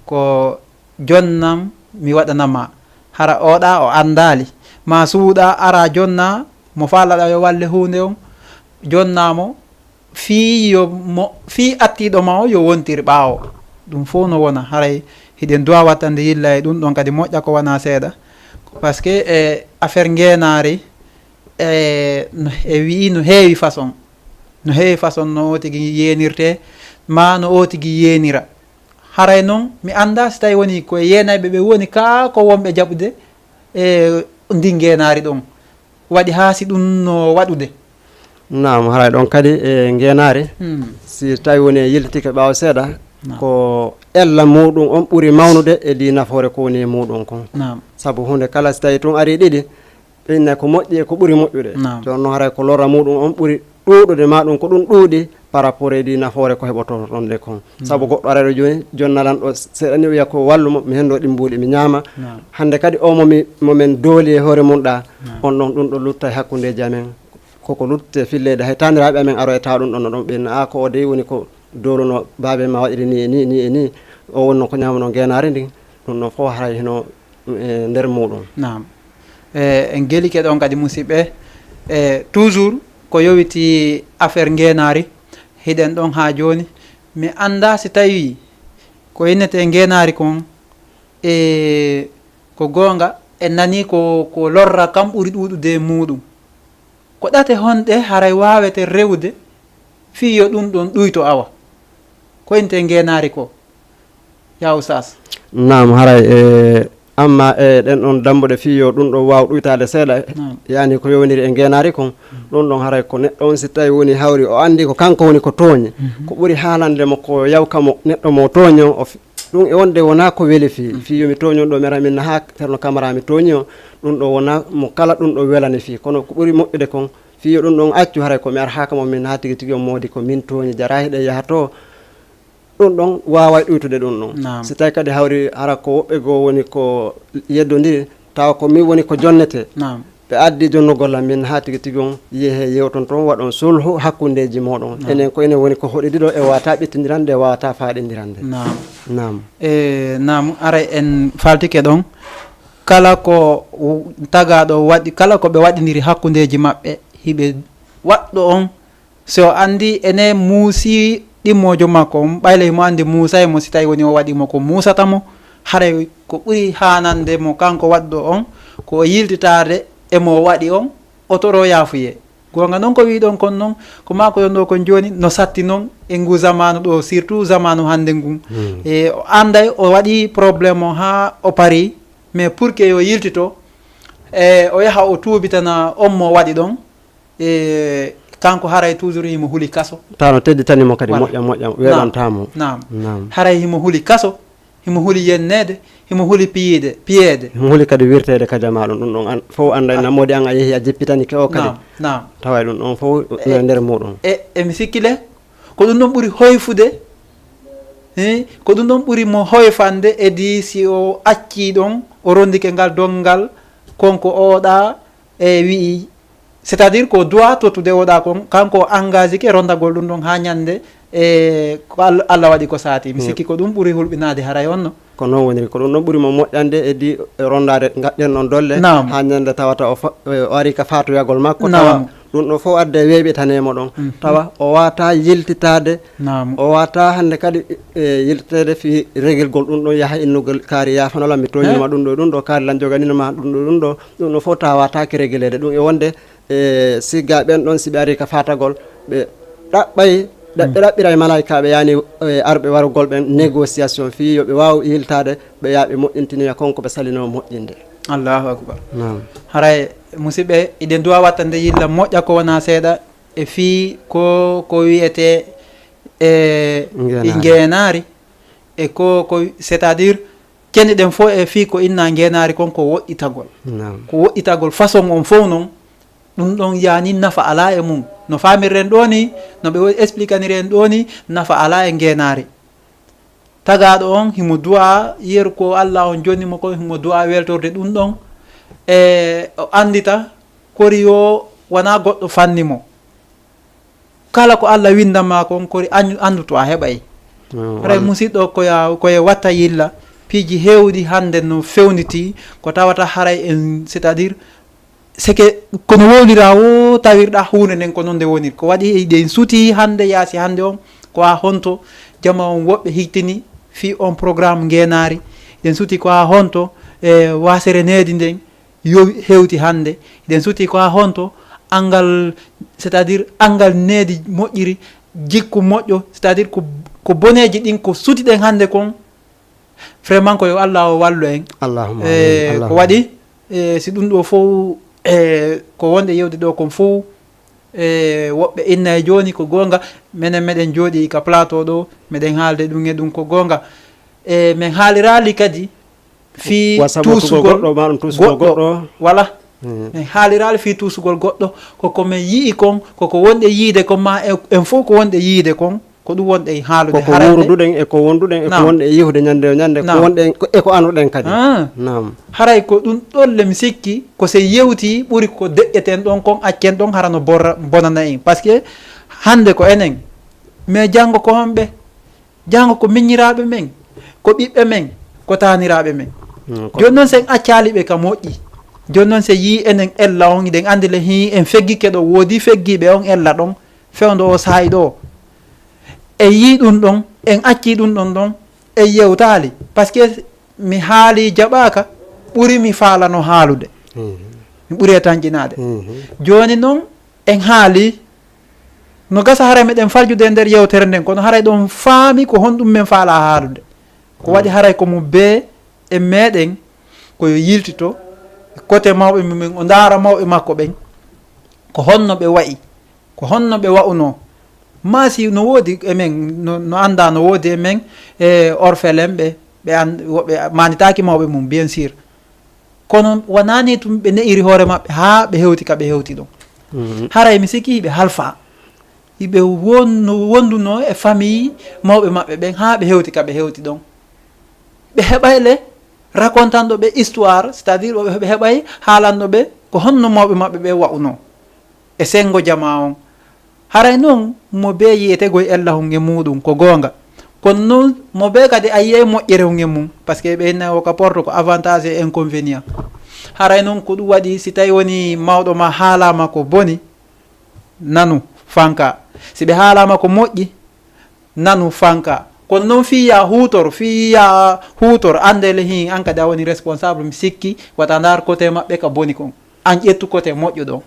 ko jonnam mi waɗanama. Hara oɗa o anndaali. Ma suuɗa ara jonna mo faalaɗa yo walle huunde on. Jonna mo fii yo mo, fii attiiɗo ma o yo wontir ɓaawo. Ɗum fof no wona. Haray hiɗen duwa wattande yilla e ɗum ɗon kadi moƴƴa ko wona seeɗa. Parce que, e, affaire ngeenaari, e, no, e wi'i no heewi façon. No heewi façon no o tigi yeenirte, ma no o tigi yeenira. Haray noon, mi anndaa si tawi woni ko e yeenayɓe ɓe woni kaa ko wonɓe jaɓude e ndin ngeenaari ɗon. Waɗi haa si ɗum no waɗude. Naam, haray ɗon kadi e ngeenaari, Hmm. si tawi woni e yiltike ɓaawo seeɗa, Naam. ko ella muuɗum on ɓuri mawnude e ndi nafoore ko woni e muuɗum kon. Naam. Sabu huunde kala si tawi tun ari ɗiɗi, ɓe inna ko moƴƴi e ko ɓuri moƴƴude. Naam. Jooni noon haray ko lorra muuɗum on ɓuri ɗuuɗude, ma ɗum ko ɗum ɗuuɗi par rapport e ndi nafoore ko heɓotoo ɗon ɗe kon. Naam. Sabu goɗɗo arayɗo jooni, jonna lan ɗo seeɗa ni, wiya ko wallu mo, mi henndo ɗimbuuli, mi ñaama. Naam. Hannde kadi o mo mi, mo men dooli e hoore mum ɗa, Naam. on ɗon ɗum ɗo lutta e hakkundeeji amen. Koko lutte filleede, hay taaniraaɓe amen aroyata ɗum ɗon no ɗon ɓe inna, "A, ko o dey woni ko dooluno baabe ma waɗiri ni e ni, ni e ni." O wonno ko ñaamano ngeenaari ndin. Ɗum ɗon fof haray hino e nder muuɗum. Naam. E, en gelike ɗon kadi, musidɓe. E, toujours ko yowiti affaire ngeenaari, hiɗen ɗon haa jooni. Mi anndaa si tawii ko innetee ngeenaari kon, e, ko goonga, en nanii ko, ko lorra kam ɓuri ɗuuɗude e muuɗum. Ko ɗate honɗe haray waawete rewude fii yo ɗum ɗon ɗuyto awa? Ko innetee ngeenaari ko, yaa Oustaz? Naam, haray, e, amma e ɗen ɗon dambuɗe fii yo ɗum ɗon waaw ɗuytaade seeɗa, Naam. yaani ko yowondiri e ngeenaari kon, ɗum ɗon haray ko neɗɗo on si tawi woni hawri o anndi ko kanko woni ko tooñi, Mhm. ko ɓuri haalande mo ko yawka mo neɗɗo mo tooñi on, o fi-, ɗum e wonde wonaa ko weli fii, Mm. fii yo mi tooñi on ɗo mi ara min haa Ceerno Kamara mi tooñi on, ɗum ɗo wonaa mo kala ɗum ɗo welani fii, kono ko ɓuri moƴƴude kon, fii yo ɗum ɗon accu, haray ko mi arhaaka mo min haa tigi tigi on moodi ko min tooñi, jaraa hiɗen yaha to. Ɗum ɗon waaway ɗuytude ɗum ɗon. Naam. Si tawi kadi hawri hara ko woɓɓe goo woni ko yeddondiri, tawa ko min woni ko jonnetee. Naam. Ɓe addi jonnugol lan min haa tigi tigi on yehe yewton toon, waɗon sulhu hakkundeeji mooɗon. Naam. Enen ko enen woni ko hoɗidi ɗo e waawata ɓittindirande, e waawata faaɗindirande. Naam. Naam. E, naam, aray en faltike ɗon. Kala ko w-, tagaaɗo waɗi, kala ko ɓe waɗindiri hakkundeeji maɓɓe, hiɓe waɗɗo on, si o anndi ene muusi ɗimmoojo makko on, ɓayla himo anndi muusay mo, si tawi woni o waɗi mo ko muusata mo, Haray ko ɓuri haanande mo kanko waɗɗo on, ko o yiltitaade e mo waɗi on, o toro yaafuyee. Goonga noon ko wiiɗon kon noon, ko maa ko ɗon ɗo kon jooni no satti noon e ngu zamaanu ɗo, surtout zamaanu hannde ngun. E o annday o waɗi problème o haa o parii, mais pour que yo yiltito, e o yaha o tuubitana on mo waɗi ɗon, e kanko haray toujours himo huli kaso. Tawa no tedditani mo kadi. Voilà. Moƴƴa, moƴƴa, weeɓantaa mo. Naam. Naam. Haray himo huli kaso, himo huli yenneede, himo huli piyiide, piyeede. Himo huli kadi wirteede ka jamaa ɗum, ɗum ɗon an, fof annday. Ah. Namoodi an a yehi a jippitani ke o kadi. Naam, naam. Tawa ɗum ɗon fof. E, no e nder muɗum. E, e mi sikki le, ko ɗum ɗon ɓuri hoyfude, eh, ko ɗum ɗon ɓuri mo hoyfande, edi si o accii ɗon, o rondike ngal donngal, kon ko oɗa, e wi'i, c'est-à-dire ko duwa tottude oɗa kon, kanko o engagé ke rondagol ɗum ɗon haa ñande, e ko All-, Allah waɗi ko saati. Mi sikki ko ɗum ɓuri hulɓinaade haray on no. Ko noon woniri, ko ɗum ɗon ɓuri mo moƴƴande e di rondaade ngaɗɗen noon dolle. Naam. Haa ñande tawata o fa-, o ari ka faatoyagol makko, tawa. Naam. Ɗum ɗo fof adde weeɓitane mo ɗon. Mhm. Tawa o waata yiltitaade. Naam. O waata hannde kadi, e, yiltiteede fii regilgol ɗum ɗon yaha innugol kaari yaafanola mi tooñiima ɗum ɗo, ɗum ɗo kaari lan joganinoma ɗum ɗo, ɗum ɗo. Ɗum ɗo fof tawa waataake regileede. Ɗum e wonde, e, sigga ɓen ɗon, si ɓe ari ka faatagol, ɓe ɗaɓɓay, ɗa-, ɓe ɗaɓɓiray malaykaaɓe yaani, e, arɓe warugol ɓen négociation fii yo ɓe waaw yiltaade, ɓe yaa ɓe moƴƴintinoya kon ko ɓe salinoo moƴƴinde. Allahu akbar. Naam. Haray, musidɓe, iɗen duwa wattande yilla moƴƴa ko wonaa seeɗa e fii ko, ko wiyetee, e, ngeenaari. Ngeenaari. E ko, ko, c'est-à-dire, Cenɗi ɗen fof e fii ko innaa ngeenaari kon ko woɗɗitagol. Naam. Ko woɗɗitagol façon on fof non, ɗum ɗon yaani nafa alaa e mum. No faamirren ɗoo ni, no ɓe expliquaniri en ɗoo ni, nafa alaa e ngeenaari. Tagaaɗo on himo du'a yeru ko Alla on jonni mo kon, himo du'a weltorde ɗum ɗon. E o anndita kori yo wanaa goɗɗo fanni mo. Kala ko Alla winndan maa kon, kori añu-, anndu to a heɓay. Mm, haray walla. Musiɗɗo, ko ya, ko ye watta yilla, piiji heewɗi hannde no fewniti, ko tawata haray en, c'est-à-dire, c'est que kono wowlira o tawirɗa huunde nden ko non nde woniri. Ko waɗi eɗen suti hannde, yaasi hannde on, ko haa honto jama on woɓɓe hittini fii on programme ngeenaari, eɗen suti ko haa honto e waasere needi nden, yo hewti hannde. Eɗen suti ko haa honto anngal, c'est-à-dire anngal needi moƴƴiri, jikku moƴƴo, c'est-à-dire ko, ko boneeji ɗin ko suti ɗen hannde kon. Vraiment ko yo Alla o wallu en. Allahumma amin. Eh, ko waɗi, eh, si ɗum ɗo fof, eh, ko wonde yewde ɗo kon fof, e woɓɓe inna e jooni ko goonga, menen meɗen jooɗii ka plateau ɗo, meɗen haalde ɗum e ɗum ko goonga. E men haaliraali kadi fii wa sabu tuusugol goɗɗo, ma ɗum tuusugol goɗɗo. Wala. Mm. Men haaliraali fii tuusugol goɗɗo, ko ko men yi'i kon, ko ko wonɗe yiide kon, ma en, en fof ko wonɗe yiide kon, ko ɗum wonɗe e haalude. Ko ko harande wuuruduɗen e ko wonduɗen e ko wonɗe e yihude ñande o ñande, ko wonɗe e ko, e ko anuɗen kadi. Ah. Naam. Haray ko ɗum ɗon le mi sikki, ko se yewti ɓuri ko deƴƴeten ɗon kon, accen ɗon, hara no borra-, bonana en. Parce que hannde ko enen, mais janngo ko homɓe? Janngo ko miñiraaɓe men, ko ɓiɓɓe men, ko taaniraaɓe men. Mm, ko jooni noon, sen accaali ɓe ka moƴƴi. Jooni noon, se yii enen ella on, hiɗen anndi le hii en feggike ɗo, woodi feggiiɓe on ella ɗon, fewndo o saa'i ɗo. En yii ɗum ɗon, en accii ɗum ɗon ɗon, en yewtaali. Parce que mi haali jaɓaaka, ɓuri mi faalano haalude. Mhm. Mi ɓuri e tanƴinaade. Mhm. Jooni noon, en haali, no gasa haray meɗen farjude e nder yewtere nden, kono haray ɗon faami ko honɗum men faalaa haalude. Ko waɗi haray ko mo bee e meɗen, ko yo yiltito, e kote mawɓe mumen, o ndaara mawɓe makko ɓen, ko honno ɓe wa'i, ko honno ɓe wa'unoo. Maa si no woodi e men, no, no anndaa no woodi e men, e orphelin ɓe, ɓe an-, woɓɓe maanditaaki mawɓe mum, bien sûr. Kono wonaa ni tun ɓe ne'iri hoore maɓɓe haa ɓe hewti ka ɓe hewti ɗon. Mhm. Haray mi sikki hiɓe halfaa. Hiɓe won-, no wondunoo e famille mawɓe maɓɓe ɓen haa ɓe hewti ka ɓe hewti ɗon. Ɓe heɓay le racontanɗo ɓe histoire, c'est-à-dire ɓe heɓay haalanɗo ɓe ko honno mawɓe maɓɓe ɓe wa'unoo e senngo jamaa on. Haray non mo bee yi'eteegoy ella hun e muuɗum, ko goonga. Kono non mo bee kadi a yi'ay moƴƴere hun e mum, parce que ɓe inna o ka porte ko avantage et inconvénient. Haray non ko ɗum waɗi, si tawi woni mawɗo ma haalaama ko boni, nanu, fanka. Si ɓe haalaama ko moƴƴi, nanu, fanka. Kono noon fii yaa huutor, fii yaa huutor, anndee le hin, aan kadi a woni responsable, mi sikki, wata ndaar côté maɓɓe ka boni kon. Aan ƴettu côté moƴƴo ɗon.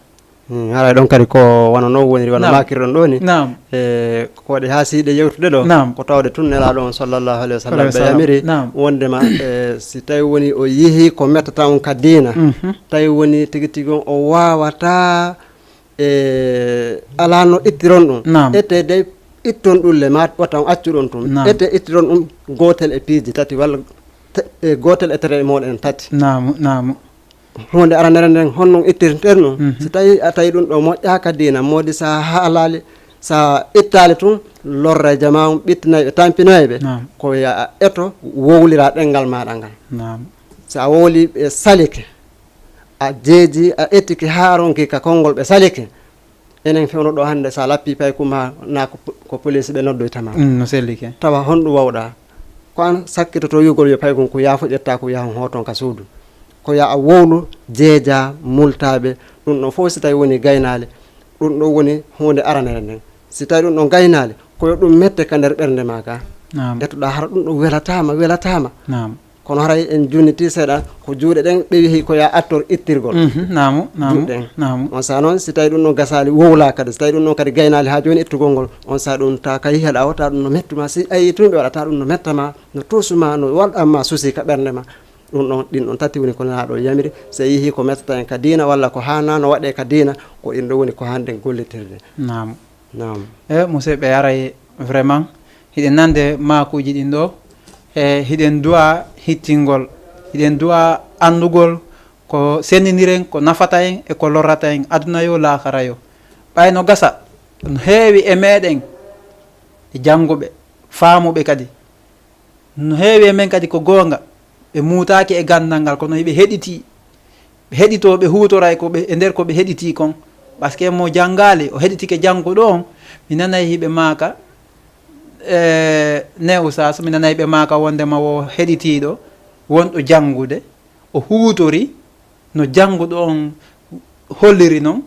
Hmm, haray ɗon kadi ko wano noon woniri, wano Naam. maakirɗon ɗoo ni. Naam. E, ko waɗi haa si yiɗe yewtude ɗoo, Naam. ko tawde tun Nelaaɗo on sallallahu alayhi wa sallam Alayhi wa ɓe sallam. yamiri Naam. wondema, e, si tawi woni o yihi ko mettata on ka diina, Mhm. tawi woni tigi tigi on o waawata, e, alaa no ittiron ɗum. Naam. Ete dey itton ɗum le, ma wata on accu ɗon tun. Naam. Ete ittiron ɗum gootel e piiji tati walla te-, e gootel e tere mooɗon tati. Naamu, naamu. Huunde aranere nden, honno ittirten ɗum? Mhm. Si tawi a tawi ɗum ɗo moƴƴaaka diina, moodi sa haalaali, sa ittaali tun, lorra jamaa on, ɓittinay ɓe, tampinoy ɓe. Naam. Ko ya a eto, wowlira ɗenngal maaɗa ngal. Naam. Sa wowli ɓe salike, a jeeji, a ettike haa ronki ka konngol ɓe salike. Enen fewno ɗo hannde, sa lappi paykum ma, na ko po-, ko police ɓe noddoyta ma. Mm, no selli ke. Tawa honɗum wawɗa? Ko an sakkitoto yugol yo paykum ko yaafo ƴetta ko yahon hoton ka suudu. Ko ya a wowlu jeeja multaaɓe, ɗum ɗon fof si tawi woni gaynaale, ɗum ɗon woni huunde aranere nden. Si tawi ɗum ɗon gaynaale, ko yo ɗum mette ka nder ɓernde ma ka. Naam. Ƴettuɗa hara ɗum ɗon welataama, welataama. Naam. Kono haray en junniti seeɗa, ko juuɗe ɗen ɓe wihi ko ya attor ittirgol. Mhm, naamu, naamu, Juuɗe ɗen. naamu. On saa noon, si tawi ɗum ɗon gasaali wowlaa kadi, si tawi ɗum ɗon kadi gaynaali haa jooni ittugol ngol, on saa ɗum ta kay heɗa o, ta ɗum no mettuma. Si a yii tun ɓe waɗata ɗum no mettama, no tuusuma, no waɗanma susi ka ɓernde ma. Ɗum ɗon, ɗin ɗon tati woni ko Nelaaɗo yamiri. Si a yii ko mettata en ka diina walla ko haanaa no waɗee ka diina, ko ɗin ɗon woni ko haanɗen gollitirde. Naamu. Naam. E, musidɓe, aray vraiment, hiɗen nande maakuuji ɗin ɗo, e hiɗen du'a hittingol, hiɗen du'a anndugol ko senndiniren, ko nafata en e ko lorrata en aduna yo, laakara yo. Ɓay no gasa, no heewi e meɗen e jannguɓe, faamuɓe kadi. No heewi e men kadi ko goonga, ɓe muutaaki e ganndal ngal, kono hiɓe heɗitii. Ɓe heɗitoo, ɓe huutoray ko ɓe, e nder ko ɓe heɗitii kon. Parce que mo janngaali, o heɗitike jannguɗo on, mi nanay hiɓe maaka, e, ne Oustaz, mi nanay ɓe maaka wondema wo heɗitiiɗo, wonɗo janngude, o huutori no jannguɗo on holliri non,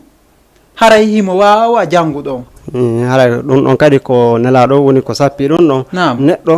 haray himo waawa jannguɗo on. Mm, haray ɗum ɗon kadi ko Nelaaɗo woni ko sappi ɗum ɗon. Naam. Neɗɗo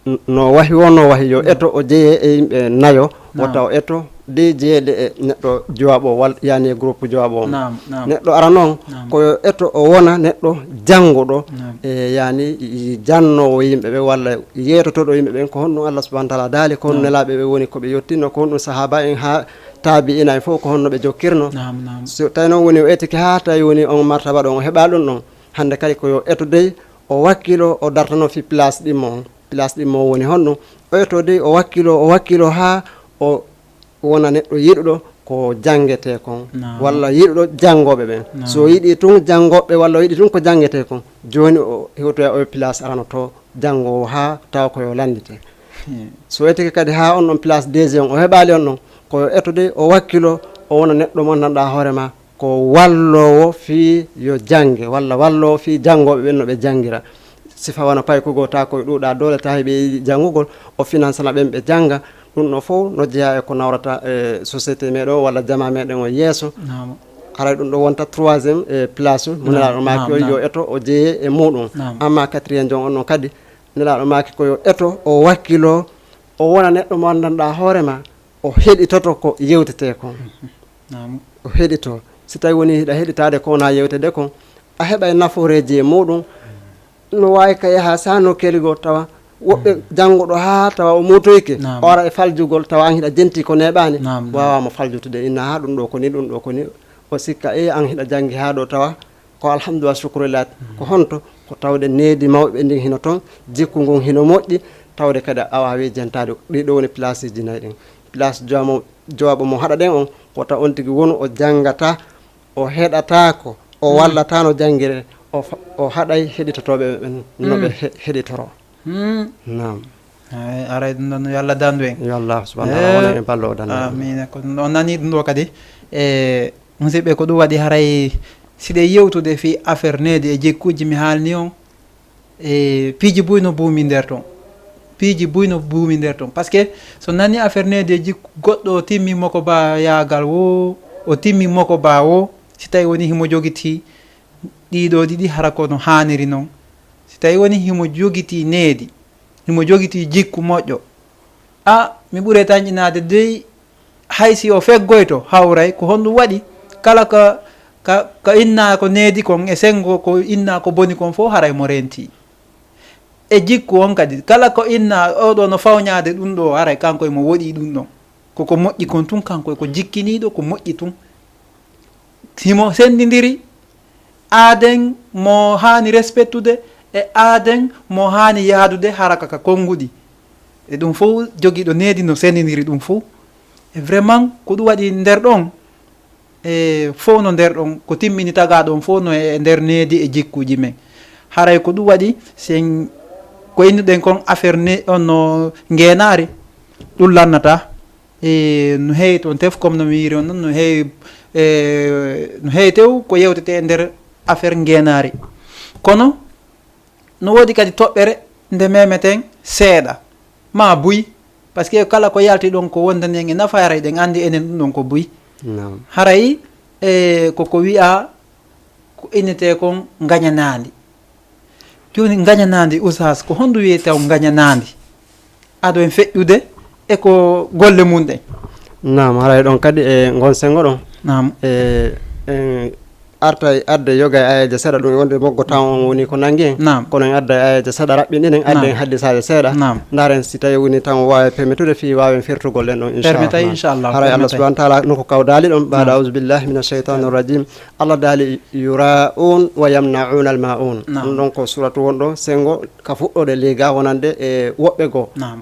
n-, no wahi wo, no wahi yo eto o jeye e yimɓe nayo, Naam. wota o eto de jeyeede e neɗɗo jowaaɓo wal-, yani e groupe jowaaɓo on. Naam, naam. Neɗɗo ara noon, Naam. ko yo eto o wona neɗɗo jannguɗo, Naam. e yani i-, i-, jannoowo yimɓe ɓe walla yeetotoɗo yimɓe ɓen ko honɗum Allah subhanahu wa taala daali, ko honɗum Naam. Nelaaɓe ɓe woni ko ɓe yottinno, ko honɗum sahaaba en haa taabi'ina en fof ko honno ɓe jokkirno. Naam, naam. So tawi noon woni o etike haa tawi woni on martaba ɗon, o heɓa ɗum ɗon. Hannde kadi ko yo eto dey, o wakkilo, o dartano fi place ɗimmo on. Place ɗimmo on woni honno? O eto dey, o wakkilo, o wakkilo haa o wona neɗɗo yiɗuɗo ko janngete kon, Naam. walla yiɗuɗo janngooɓe ɓen. Naam. So yiɗi tun janngooɓe walla o yiɗi tun ko janngete kon, jooni o hewtoya o place arano to janngoowo haa tawa ko yo lanndite. Hmm. So etike kadi haa on ɗon place deuxième o heɓaali on ɗon, ko yo eto dey o wakkilo, o wona neɗɗo mo anndanɗaa hoore ma ko walloowo fii yo jannge, walla walloowo fii janngooɓe ɓen no ɓe janngira. Sifa wano paykugol ta ko ɗuuɗa doole ta heɓi janngugol, o finansana ɓen ɓe jannga. Ɗum ɗo fof no jeyaa e ko nawrata e société meɗen o walla jamaa meɗen o yeeso. Naam. Haray ɗum ɗo wonta troisième, e, place mo Naam, Nelaaɗo maaki naam, o yo naam. eto o jeye e muɗum. Naam. Amma quatrième jon on ɗon kadi, Nelaaɗo maaki ko yo eto, o wakkilo, o wona neɗɗo mo anndanɗaa hoore ma, o heɗitoto ko yewtetee kon. Naam. O heɗito. Si tawi woni hiɗa heɗitaade ko wona yewtede kon, a heɓay nafooreeji e muɗum. No waawi ka yaha saa no keligol tawa woɓɓe Mm. jannguɗo haa tawa o muutoyke, Naam. o ara e faljugol tawa an hiɗa jenti ko neeɓaani, Naam, naam. waawaa mo faljutude inna haa ɗum ɗo ko ni, ɗum ɗo ko ni. O sikka, e, an hiɗa janngi haa ɗo tawa ko alhamdulillah, shukrulillah. Mm. Ko honto? Ko tawde needi mawɓe ndin hino ton, jikku ngun hino moƴƴi, tawde kadi a waawi jentaade. Ɗii ɗo woni place ji nayi ɗin. Place joomo-, jooɓo mo haɗa ɗen on, wota on tigi wonu o janngata, o heɗataako, o Mm. wallataano janngire, o fa-, o haɗay heɗitotooɓe ɓen no ɓe Mm. he-, heɗitoroo. Hmm. Naam. Ay, aray ɗum ɗon, yo Allah dandu en. Yo Allah subhanahu wa ta'ala Eh, wona en ballo o dandu en. Amiin. Ko ɗum ɗon nani ɗum ɗo kadi. E, musidɓe, ko ɗum waɗi haray si ɗe yewtude fii affaire needi e jikkuuji mi haalni on, e piiji buy no buumi nder ton. Piiji buy no buumi nder ton. Parce que so nani affaire needi e jikku, goɗɗo o timmi moko ba yaagal wo, o timmi moko ba wo, si tawi woni himo jogitii ɗiɗo ɗiɗi hara ko no haaniri non. Si tawi woni himo jogitii needi, Himo jogitii jikku moƴƴo. A, mi ɓuray tanƴinaade dey, hay si o feggoyto, hawray ko honɗum waɗi? Kala ka, ka, ka innaa ko needi kon e senngo ko innaa ko boni kon fof, haray mo rentii. E jikku on kadi, kala ko innaa oo ɗoo no fawñaade ɗum ɗoo, haray kanko e mo woɗii ɗum ɗon. Ko ko moƴƴi kon tun, kanko e ko jikkiniiɗo ko moƴƴi tun. Himo senndindiri aaden mo haani respectude e aaden mo haani yaadude haraka ka konnguɗi. E ɗum fof jogiiɗo needi no senndindiri ɗum fof. E vraiment ko ɗum waɗi nder ɗon, e fof no nder ɗon, ko timmini tagaa ɗon fof no e nder needi e jikkuuji men. Haray ko ɗum waɗi sen ko innuɗen kon affaire ne, on no ngeenaari, ɗum lannataa. E, no heewi toon tef, comme no mi wiiri on noon, no heewi, e, no heewi tew ko yewtetee e nder affaire ngeenaari. Kono no woodi kadi toɓɓere nde memeten seeɗa, maa buy, parce que kala ko yalti ɗon ko wondani en e nafa, haray ɗen anndi enen ɗum ɗon ko buy. Naam. Haray, e, ko ko wiyaa ko innetee kon ngañanaandi. Jooni ngañanaandi, Oustaz, ko honɗum wiyetee ngañanaandi? Ado en feƴƴude e ko golle mum ɗen. Naam, haray ɗon kadi e ngon senngo ɗon. Naam. E, en artay adde yoga e ayeeje seeɗa, ɗum e wonde moggo taw on woni ko nangi en. Naam. Kono en adday ayeeje seeɗa raɓɓinɗinen, adde Naam. en haddisaaje seeɗa. Naam. Ndaren si tawi woni taw waawi permetude fii waawen firtugol ɗen ɗon, Permetay, inchallah. inchallah, Haray Allah permetay. subhanahu wa taala no ko kaw daali ɗon, baada Naam. auzu billahi mina shaytani rajim. Allah daali, "Yura'un wa yamna'una al-ma'un." Naam. Ɗum ɗon ko suratu wonɗo senngo ka fuɗɗoode ley ga wonande e woɓɓe goo. Naam.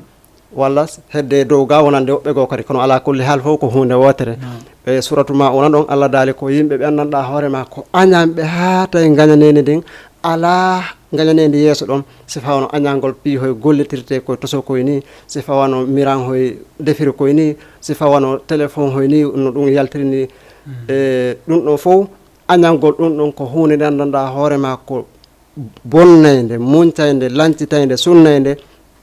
Walla hedde dow ga wonande woɓɓe goo kadi. Kono alaa kulli haal fof ko huunde wootere. Naam. E suratu Ma'una ɗon Allah daali ko yimɓe ɓe anndanɗaa hoore maa ko añanɓe haa tawi ngañaneendi ndin alaa ngañaneendi yeeso ɗon. Si fawno añangol piihoy gollitirte ko tosokoy ni, si fawano miran hoy defiri koy ni, si fawano téléphone hoy ni no ɗum yaltiri ni. Mm. E ɗum ɗon fof añangol ɗum ɗon ko huunde nde anndanɗaa hoore maa ko bonnaynde, muñtaynde, lancitaynde, sunnaynde,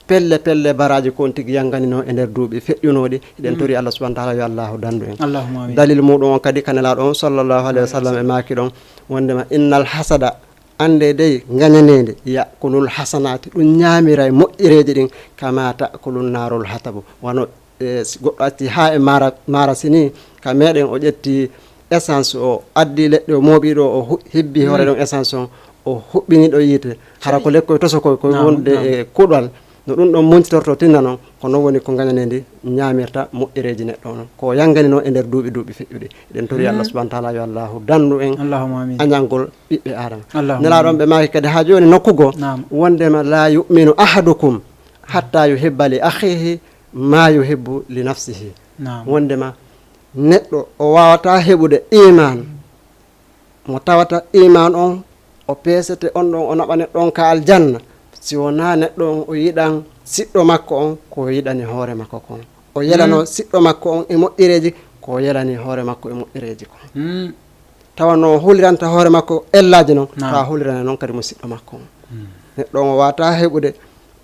pelle pelle baraaji ko on tigi yanganino e nder duuɓi feƴƴunooɗi. Hiɗen Mm. tori Allah subhanahu wa taala yo Allahu dandu en. Allahumma amin. Dalil muɗum on kadi ka Nelaaɗo on sallallahu alayhi wa sallam e maaki ɗon wondema innal hasada, annde dey ngañaneende, ya'kulul hasanaati, ɗum ñaamiray moƴƴereeji ɗin, kama ta'kulun naarul hatabu. Wano, e, si goɗɗo acci haa e mara-, marasi ni, ka meɗen o ƴetti essence o addi leɗɗe o mooɓi ɗo, o hu-, hibbi hoore Mm. ɗon essence on, o huɓɓini ɗo yiite. Hara ko lekkoy tosokoy koy Naam, wonde naam. e kuɗal. No ɗum ɗon muñcitorto tinna noon, ko noon woni ko ngañaneendi ñaamirta moƴƴereeji neɗɗo on. Ko yanngani noon e nder duuɓi, duuɓi feƴƴuɗi. Eɗen tori Mm. Allah subhanahu wa taala yo Allahu dandu en Allahumma amin. añangol ɓiɓɓe Aadama. Allahumma Nelaaɗo on amin. ɓe maaki kadi haa jooni nokku goo, Naam. wondema laa yu'minu ahadukum hatta yuhibba li akhihi ma yuhibbu li nafsihi. Naam. Wondema neɗɗo o waawataa heɓude iman mo tawata iman on, o peesete on ɗon, o naɓa neɗɗo on ka aljanna, si wonaa neɗɗo on o yiɗan siɗɗo makko on ko o yiɗani hoore makko kon. O yelano Mm. siɗɗo makko on e moƴƴereeji ko o yelani hoore makko e moƴƴereeji kon. Mm. Tawa no o huliranta hoore makko ellaaji non, Naam. tawa hulirana non kadi mo siɗɗo makko on. Mm. Neɗɗo on o waawataa heɓude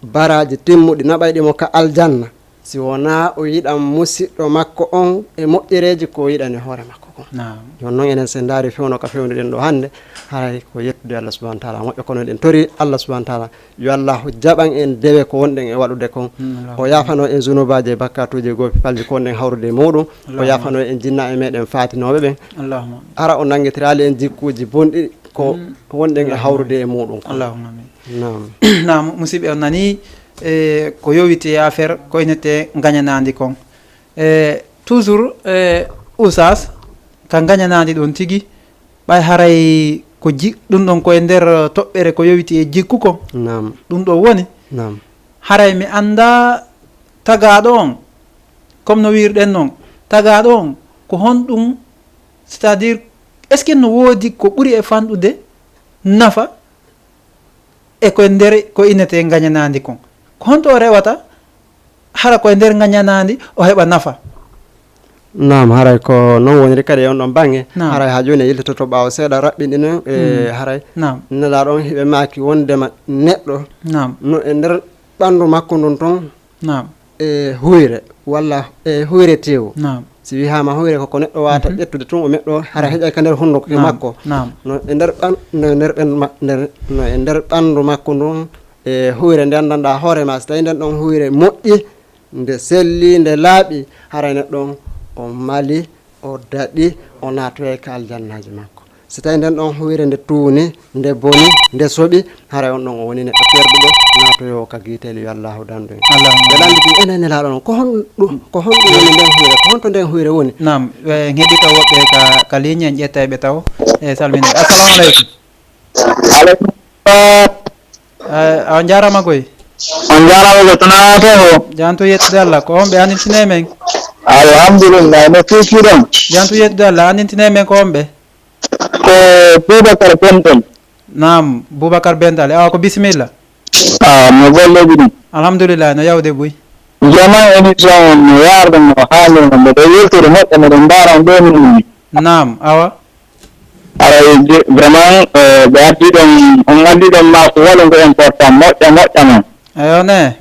baraaji timmuɗi naɓayɗi mo ka aljanna, si wonaa o yiɗan musiɗɗo makko on e moƴƴereeji ko o yiɗani hoore makko kon. Naam. Jooni noon enen so en ndaari fewndo ka fewndo ɗen ɗo hannde, haray ko yettude Allah subhanahu wa taala moƴƴo, kono eɗen tori Allah subhanahu wa taala yo Allahu jaɓan en dewe ko wonɗen e waɗude kon. Mm, Allahumma. O yaafano en zunubaaji e bakkatuuji e goopipalji ko wonɗen hawrude e muɗum. O Allahumma. yaafano en jinna e meɗen faatinooɓe ɓen. Allahumma. Hara o nanngitiraali en jikkuuji bonɗi ko Mm. wonɗen e Allahumma. hawrude e muɗum kon. Allahumma amin. Naam. Naam, musidɓe on nani, e, ko yowiti e affaire ko inete ngañanaandi kon. E, toujours, e, Oustaz, ka ngañanaandi ɗon tigi, ɓay haray ko ji-, ɗum ɗon ko e nder toɓɓere ko yowiti e jikku kon. Naam. Ɗum ɗo woni. Naam. Haray mi annda tagaaɗo on, comme no wirɗen non, tagaaɗo on ko honɗum, c'est-à-dire, est-ce que no woodi ko ɓuri e fanɗude nafa e ko e nder ko inete ngañanaandi kon? Ko honto o rewata hara ko e nder ngañanaandi o heɓa nafa? Naam, haray ko non woniri kadi e on ɗon baŋŋe. Naam. Haray haa jooni e yiltoto ɓaawo seeɗa raɓɓinɗinen, e, Mm. haray Naam. Nelaaɗo on hiɓe maaki wondema neɗɗo Naam. no e nder ɓanndu makko ndun ton Naam. e huyre walla e huyre teewu. Naam. Si wihaama huyre ko ko neɗɗo waata Mhm. ƴettude tun o meɗɗo hara Naam. heƴay ka nder hunduko Naam. makko. Naam. No e nder ɓan-, no e nder ɓen ma-, nder, no e nder ɓanndu makko ndun E huyre nden, nganndanɗaa hoore ma, so tawii nden ɗon huyre moƴƴi, nde selli, nde laaɓi, haray neɗɗo on o mali, o daɗi, o naatoyay ka aljannaaji makko. So tawii nden ɗon huyre nde tuuni, nde boni, nde soɓi, haray on ɗon o woni neɗɗo perduɗo, naatoyoowo ka giiteeli, yo Allaahu dandu en. Allahumma. Ɓe lannditi enen Nelaaɗo non, ko honɗum, ko honɗum woni nden huyre, ko honto nden huyre woni? Naam, en heɗii taw woɓɓe ka, ka ligne, en ƴetta e ɓe taw, e salminde. Assalamu aleykum. Aleykum salam. Eh, on njaaraama koy. On njaaraama koy, to naata o. Jantu yettude Allah, ko on ɓe anndintine men? Alhamdulillah, no kiikiiɗon? Jantu yettude Allah, anndintine men ko on ɓe? Ko Boubacar Bentel. Naam, Boubacar Bentel. Awa, ko bisimilla. Ah, no golleeji ɗin? Alhamdulillah, no yawde buy. Jama émission on no yaarde no haali no, mbeɗo weltore moƴƴo, mbeɗo ndaara on ɗo ni. Naam, awa. Aray, je-, vraiment, eh, ɓe addi ɗon, on addi ɗon ma ko waɗi ko important, moƴƴa, moƴƴa non. Eyo ne.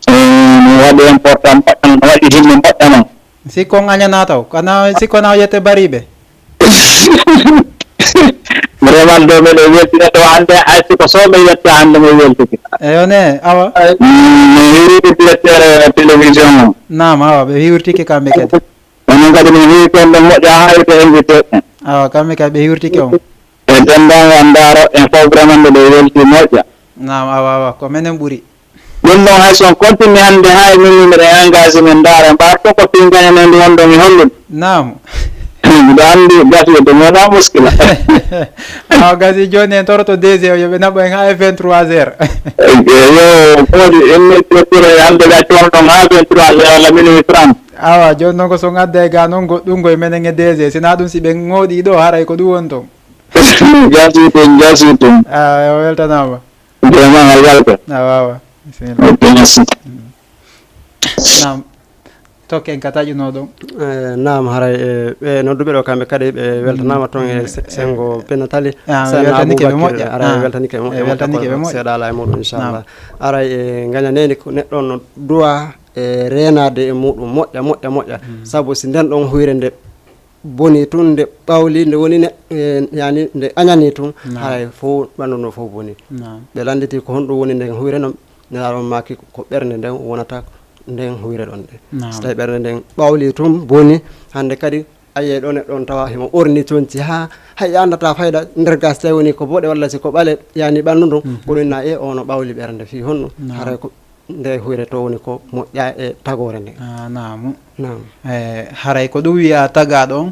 Eh, no waɗi important, moƴƴa non, no waɗi himmi, moƴƴa non. Sikko on añana taw, kana sikko na o yette bariɓe. Vraiment, ɗo meɗen weltina ɗo hannde, hay siko so mi yetta hannde mi weltike. Eyo ne, awa. Mm, mi hiwriti directeur télévision o. Naam, awa, ɓe hiwrtike kamɓe kadi. Onon kadi min heewi kon ɗon moƴƴa haa hewta invité ɓe. Awa, kamɓe kadi ɓe hiwrtike on. E denndaangal Daaro en fof vraiment mbeɗo welti moƴƴa. Naam, awa, awa, ko menen ɓuri. Ɗum ɗon hay so on continue hannde haa e min mbiɗa engagé min Daaro mbaar fof ko pingañe men ɗum wonɗon e hollude. Naam. Mbiɗo anndi gasi ɗum wonaa muskila. Awa gasi jooni en toroto D G o yo ɓe naɓo en haa e vingt-trois heures. Yo, kodi en mi tottira hannde ga coon ɗon haa vingt-trois heures walla minuit trente. Awa, jooni noon ko so ngadda e ga noon goɗɗum koye menen e D G, sinaa ɗum si ɓe ŋooɗii ɗo, haray ko ɗum woni toon. Jaasi ɗum, jaasi ɗum. Ah, o weltanaama. Vraiment, a welcome. Awa, awa. Bisimilla. Ok, merci. Mm. Naam. Tokken ka taƴunoo ɗon. Eh, naam, haray, eh, ɓe nodduɓe ɗo kamɓe kadi ɓe weltanaama toon e se-, senngo Penatali. Ah, Seydina weltanike ɓe Aboubacry, moƴƴa. Aray, ah, weltanike ɓe moƴƴa, eh, weltanike ɓe moƴƴa. Seeɗa ala e muɗum, inchallah. Naam. Aray, eh, ngañaneeni ko neɗɗo on no duwa e reenaade e muɗum moƴƴa, moƴƴa, moƴƴa. Mm. Sabu si nden ɗon huyre nde boni tun, nde ɓawli, nde woni ne, eh, yani nde añani tun, naam, haray fof ɓanndu ndu fof boni. Naam. Ɓe lannditi ko honɗum woni nden huyre, no Nelaaɗo on maaki ko ɓernde nden wonata nden huyre ɗon nde. Naam. So tawi ɓernde nden ɓawli tun boni, hannde kadi a yiyay ɗo neɗɗo on tawa himo ɓorni conci haa hay a anndataa fayda nder gas tawi woni ko boɗe walla si ko ɓale yani ɓanndu ndun, mhm, ko ɗum na e o no ɓawli ɓernde fii honɗum. Naam. Haray ko nde huyre to woni ko moƴƴa e tagoore nde. Ah, naamu. Naam. Eh, haray ko ɗum wiya tagaaɗo on,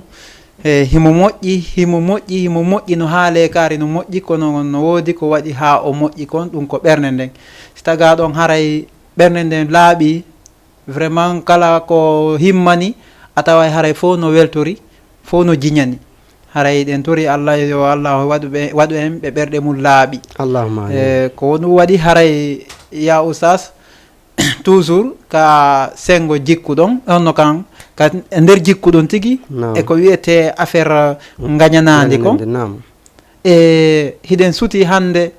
eh, himo moƴƴi, himo moƴƴi, himo moƴƴi no haalee kaari no moƴƴi, kono no woodi ko waɗi haa o moƴƴi kon, ɗum ko ɓernde nden. Si tagaaɗo on haray ɓernde nden laaɓi, vraiment kala ko himmani, a taway haray fof no weltori, fof no jiñani. Haray eɗen tori Allah, yo Allah waɗu ɓe, waɗu en ɓe ɓerɗe mum laaɓi. Allahumma amin. Eh, ko ɗum waɗi haray, ya Oustaz, toujours ka senngo jikku ɗon, on no kan, ka e nder jikku ɗon tigi, naam, e ko wiyetee affaire, mm, ngañanaandi kon. Ngañanaandi, naam. E hiɗen suti hannde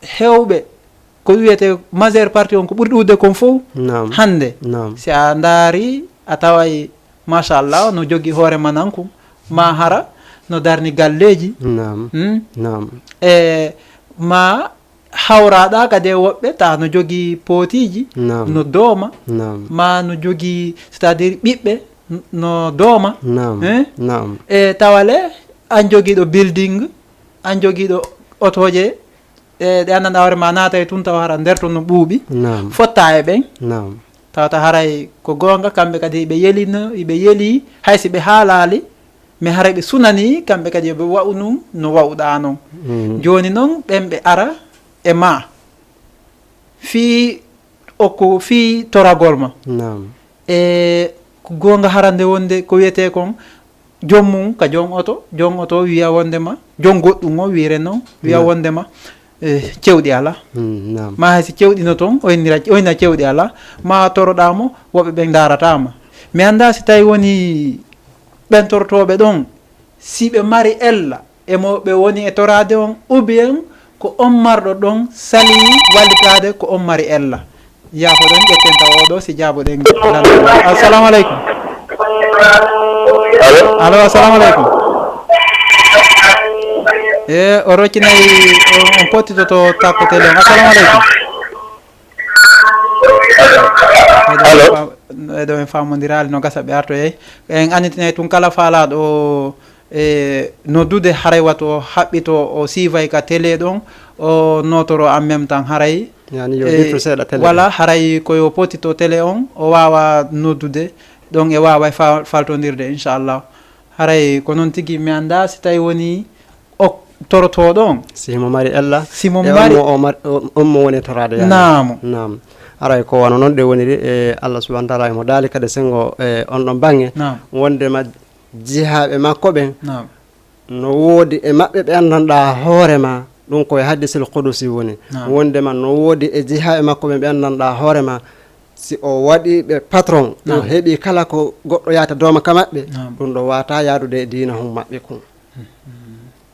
heewɓe, ko wiyetee majeure partie on ko ɓuri ɗuuɗude kon fof, naam, hannde. Naam. Si a ndaari, a taway, machallah, no jogii hoore manankun, ma hara no darni galleeji. Naam. Hmm? Naam. E ma hawraɗa kadi e woɓɓe, ta no jogii pootiiji, naam, no dooma, naam, ma no jogii, c'est-à-dire ɓiɓɓe, n-, no dooma. Naam. Eh? Naam. E tawale, an jogiiɗo building, an jogiiɗo otooje, e ɗe anndanɗaa hoore ma naata e tun tawa hara nder ton no ɓuuɓi. Naam. Fotta e ɓen. Naam. Tawata haray ko goonga, kamɓe kadi hiɓe yelino, hiɓe yeli, hay si ɓe haalaali, mais haray ɓe sunani, kamɓe kadi yo ɓe wa'u nun no wa'uɗaa non. Mm. Jooni non, ɓen ɓe ara e ma. Fii okku, fii toragol ma. Naam. E ko goonga harande wonde ko wiyetee kon, joom mum ka joom oto, joom oto wiya wonde ma, joom goɗɗum o wiire non, wiya, naam, wonde ma, eh, cewɗi alaa. Mm, naam. Ma hay si cewɗi no toon, o innira, o inna cewɗi alaa, ma toroɗaa mo, woɓɓe ɓen ndaarataa ma. Mi anndaa si tawi woni ɓen torotooɓe ɗon, si ɓe mari ella e mo ɓe woni e toraade on, ou bien ko on marɗo ɗon salii wallitaade ko on mari ella. Yaafoɗon, ƴetten taw oɗo si jaaboɗen. Assalamu aleykum. Allo? Allo, assalamu aleykum. E, o roccinay, o, on pottitoto takko télé on. Assalamu aleykum. Allo. Eɗo en faamondiraali no gasa ɓe artoyay. En annitinay tun kala faalaaɗo e noddude, haray wato haɓɓito o siivay ka télé ɗon, o notoro en même temps haray. Yani yo e, wala haray ko yo poti to télé on, o waawa noddude ɗon e waawa fa-, faltondirde, inchallah. Haray ko noon tigi, mi anndaa si tawi woni o torotooɗo on. Si himo mari ella. Si mo e mari. On mo, o mar-, o-, on mo woni toraade, yani. Naam. Naam. Haray ko wano noon ɗe woniri, e Allah subhanahu wa ta'ala himo daali kadi sengo, e on ɗon baŋŋe. Naam. Wonde ma jihaaɓe makko ɓen. Naam. No woodi e maɓɓe ɓe anndanɗaa hoore ma, ɗum ko e hadisul qudusi woni. Naam. Wonde ma no woodi e jihaaɓe makko ɓen ɓe anndanɗaa hoore ma, si o waɗi ɓe patron, o naam, heɓi kala ko goɗɗo yaata dooma ka maɓɓe, naam, ɗum ɗo waata yaadude e diina hon maɓɓe kun.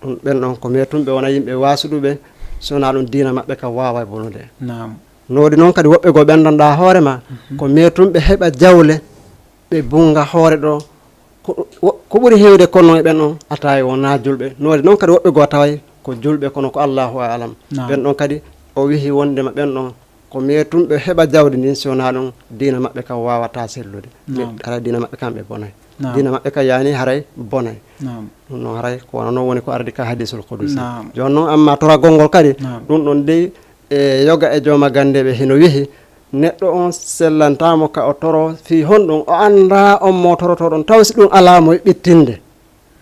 Ɗum ɓen ɗon ko meetum ɓe wona yimɓe waasuɗuɓe, so wonaa ɗum diina maɓɓe ka waawa bonude. Naam. No woodi noon kadi woɓɓe goo ɓe anndanɗaa hoore ma, mhm, ko meetum ɓe heɓa jawle, ɓe bunnga hoore ɗo. Ko, wo-, ko ɓuri heewde kono e ɓen on, a taway wonaa julɓe. No waɗi noon kadi woɓɓe goo taway ko julɓe, kono ko Allahu a'lam. Naam. Ɓen ɗon kadi o wihi wondema ɓen ɗon ko meetum ɓe heɓa jawdi ndin, si wonaa ɗum diina maɓɓe kan waawataa sellude. Ɓe, naam, hara diina maɓɓe kan ɓe bonay. Naam. Diina maɓɓe kan yaani haray bonay. Naam. Ɗum noon haray ko wano noon woni ko ardi ka hadisul qudusi. Naam. Jooni noon amma toragol ngol kadi, naam, ɗum ɗon dey e yoga e jooma gannde ɓe hino wihi, neɗɗo on sellantaamo ka o toro fii honɗum o anndaa on mo torotoo ɗon, taw si ɗum alaa mo e ɓittinde.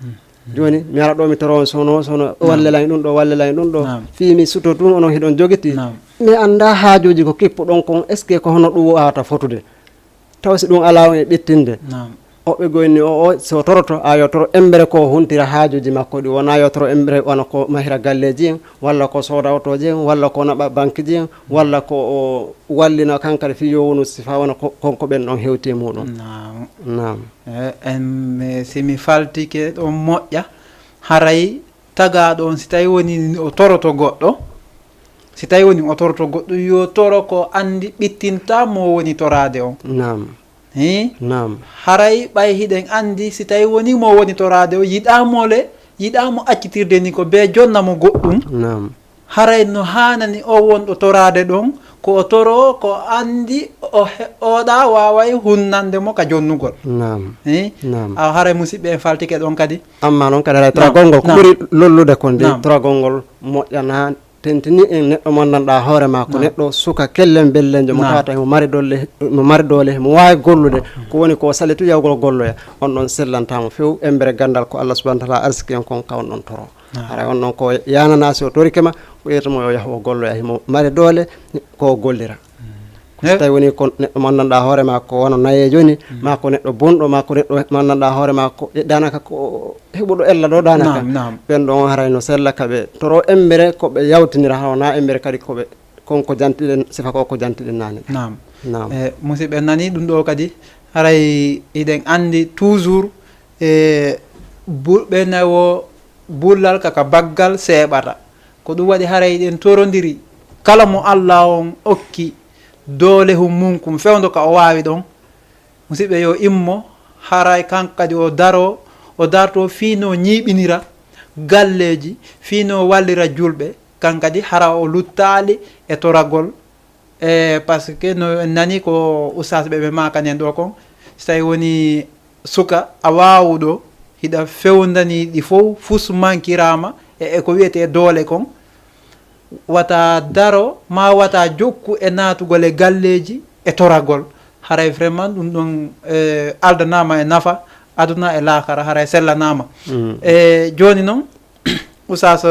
Hmm. Jooni, mi ara ɗo mi toro on sono, sono, naam, wallelan ɗum ɗo, wallelan ɗum ɗo. Naam. Fii mi suto tun onon hiɗon jogiti. Naam. Mi anndaa haajuuji ko kippuɗon kon, est-ce que ko hono ɗum wawata fotude? Taw si ɗum alaa on e ɓittinde. Naam. O ɓe goyni o, o, so toroto, a yo toro embere ko huntira haajuuji makko ɗi. Wona yo toro embere wano ko mahira galleeji en, walla ko sooda otooji en, walla ko naɓa bankiji en, walla ko o wallina kankari fii yo wonu sifa wano ko, kon ko ɓen ɗon hewti e muɗum. Naam. Naam. E, en, mi, si mi faltike ɗon moƴƴa, haray tagaaɗo on, si tawi woni o toroto goɗɗo, si tawi woni o toroto goɗɗo, yo toro ko anndi ɓittinta mo woni toraade on. Naam. Hii? Naam. Haray ɓay hiɗen anndi si tawi woni mo woni toraade o, yiɗaa mo le, yiɗaa mo accitirde ni ko bee jonna mo goɗɗum. Naam. Haray no haanani o wonɗo toraade ɗon, ko o toro, ko anndi o he-, oɗa waaway hunnande mo ka jonnugol. Naam. Hii? Naam. Awa haray musiɓɓe en faltike ɗon kadi. Amma noon kadi haray toragol ngol ko ɓuri lollude kon de, naam, toragol ngol moƴƴanaa. Tentini en neɗɗo mo anndanɗaa hoore maa ko neɗɗo suka kellen bellenjo mo tawata himo mari doole, mo mari doole, himo waawi gollude. Ko woni ko salitu yawgol golloya. On ɗon sellantaa mo few embere ganndal ko Allah subhanahu wa ta'ala arsiki en kon ka on ɗon toro. Haray on ɗon ko yaananaa si o torike ma, ko ƴeewta mo yo yahu o golloya, himo mari doole ko o gollira. Ko so tawi woni ko neɗɗo mo anndanɗaa hoore maa ko wano nayeejo ni, maa ko neɗɗo bonɗo, maa ko neɗɗo mo anndanɗaa hoore maa ko, e, daanaka ko heɓuɗo ella ɗo daanaka. Naam, naam. Ɓen ɗon haray no sella ka ɓe toro embere ko ɓe yawtinira, hawa na embere kadi ko ɓe, kon ko jantiɗen, sifa ko ko jantiɗen naane. Naam. Naam. E, musiɓɓe nani ɗum ɗo kadi, haray hiɗen anndi toujours, e, bu-, ɓe nawo bullal kaka baggal seeɓata. Ko ɗum waɗi haray hiɗen torondiri kala mo Allah on okki doole hum mum kum fewndo ka o waawi ɗon. Musiɓɓe, yo immo, haray kanko kadi o daro, o darto fii no ñiiɓinira galleeji, fii no wallira julɓe, kanko kadi hara o luttaali e toragol. E, parce que no en nani ko ustaas ɓe ɓe maakani en ɗo kon, so tawi woni suka a waawuɗo, hiɗa fewndani ɗi fow, fus mankiraama e, e ko wiyetee doole kon, wata daro, maa wata jokku e naatugol e galleeji e toragol. Haray vraiment ɗum ɗon, e, aldanaama e nafa, aduna e laakara, haray sellanaama. Mm. E, jooni noon, Oustaz,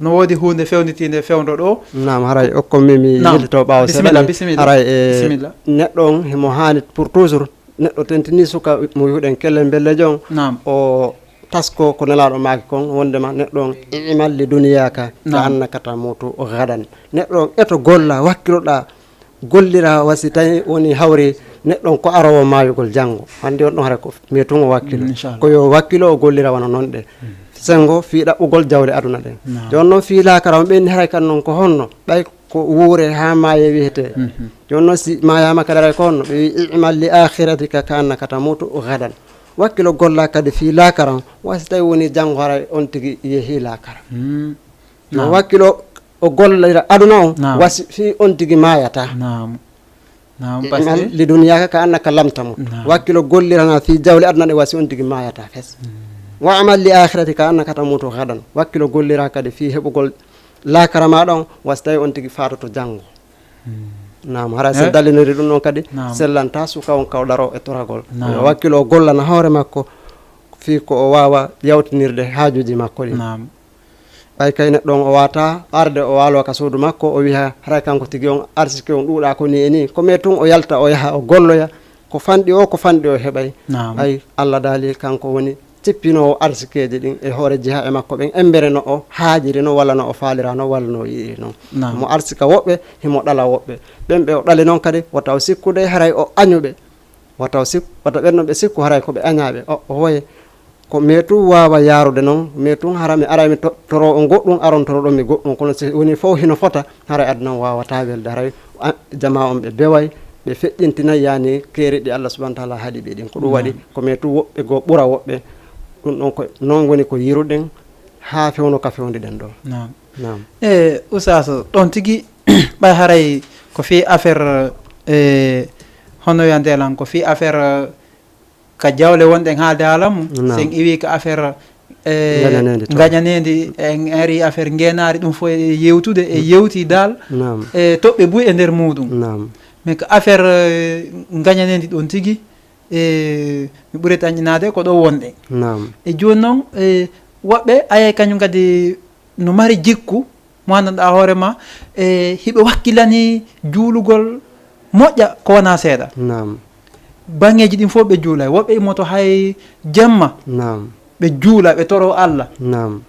no woodi huunde fewnitiinde fewndo ɗo? Naam, haray okko mi, mi yiltito ɓaawo seeɗa ni. Bisimilla, bisimilla. Haray, e, bisimilla. Neɗɗo on, himo haani pour toujours, neɗɗo tentini suka mo wi'uɗen kelle mbellejo on. Naam. O tasko ko Nelaaɗo maaki kon, wondema neɗɗo on, i'mal li dunyaaka, ka annaka tamuutu gadan. Neɗɗo on, eto golla, wakkiloɗaa, gollira wa si tawi woni hawri neɗɗo on ko aroowo maayugol janngo. Hannde on ɗon hara ko mi tun o wakkilo. Mm, inchallah. Ko yo wakkilo o gollira wano non ɗe. Mm. Sengo fii ɗaɓɓugol jawle aduna ɗen. Naam. Jooni non fii laakara on ɓe inni haray kan non ko honno? Ɓay ko wuure haa maaye wiyetee. Mhm. Jooni non si maayaama kadi haray ko honno? Ɓe wi'i, "I'mal li akhiratika ka annaka tamuutu gadan." Wakkilo golla kadi fii laakara on. Wa si tawi woni janngo haray on tigi yehi laakara. Mm. Yo wakkilo o gollira aduna on, naam, wa si fii on tigi maayataa. Naam. Naam, parce que li duniyaka ka annaka lam tamut. Naam. Wakkilo gollirana fii jawle aduna ɗe wasi on tigi mayata fes. Wa amal li akhirati ka annaka tamutu gadan. Wakkilo gollira kadi fii heɓugol lakara ma ɗon wasi tawi on tigi fatoto janngo. Naam, hara se dalliniri ɗum ɗon kadi sellanta suka on kaw daro e toragol. Naam. Wakkilo gollana hoore makko fii ko o wawa yawtinirde haajuji makko ɗi. Naam. Ɓay kay neɗɗo on o wata arde o walo ka suudu makko o wiha haray kanko tigi on arsike on ɗuuɗa ko ni e ni ko mais tun o yalta o yaha o golloya ko fanɗi o ko fanɗi o heɓay. Naam. Ɓay Allah daali kanko woni cippinowo arsikeji ɗin e hoore jeha e makko ɓen embere no o haajiri no walla no o faalira no walla no o yiɗiri non. Naam. Mo arsika woɓɓe himo ɗala woɓɓe ɓen ɓe o ɗali non kadi wota o sikkude haray o añuɓe. Wata o sik wata ɓen no ɓe sikku haray ko ɓe añaɓe o o woye. Ko mais tun wawa yarude non mais tun hara mi aray mi to- toro on goɗɗum aron toro ɗon mi goɗɗum kono si woni fof hino fota haray aduna on wawata welde haray. A- jama on ɓe beway ɓe feƴƴintinay yani keeri ɗi Allah subhanahu wa taala haɗi ɓe ɗin ko ɗum waɗi. Ko mais tun woɓɓe goo ɓura woɓɓe. Ɗum ɗon ko non woni ko yiruɗen ha fewno ka fewdiɗen ɗo. Naam. Naam. E usas ɗon tigi ɓay haray ko fi affaire e hono wiyante lan ko fi affaire ka jawle wonɗen haalde haala mum. Naam. Sen iwi ka affaire e Ngañanendi to. Ngañanendi en ari affaire ngenaari ɗum fof e yewtude e yewti dal. Naam. E toɓɓe buy e nder muɗum. Naam. Mais ko affaire e ngañanendi ɗon tigi e mi ɓuri tañƴinaade ko ɗo wonɗen. Naam. E jooni noon e woɓɓe ayay kañum kadi no mari jikku mo anndanɗaa hoore ma e hiɓe wakkilani juulugol moƴƴa ko wonaa seeɗa. Naam. Baŋŋeeji ɗin fof ɓe juulay woɓɓe immoto hay jemma. Naam. Ɓe juula ɓe toro Allah. Naam.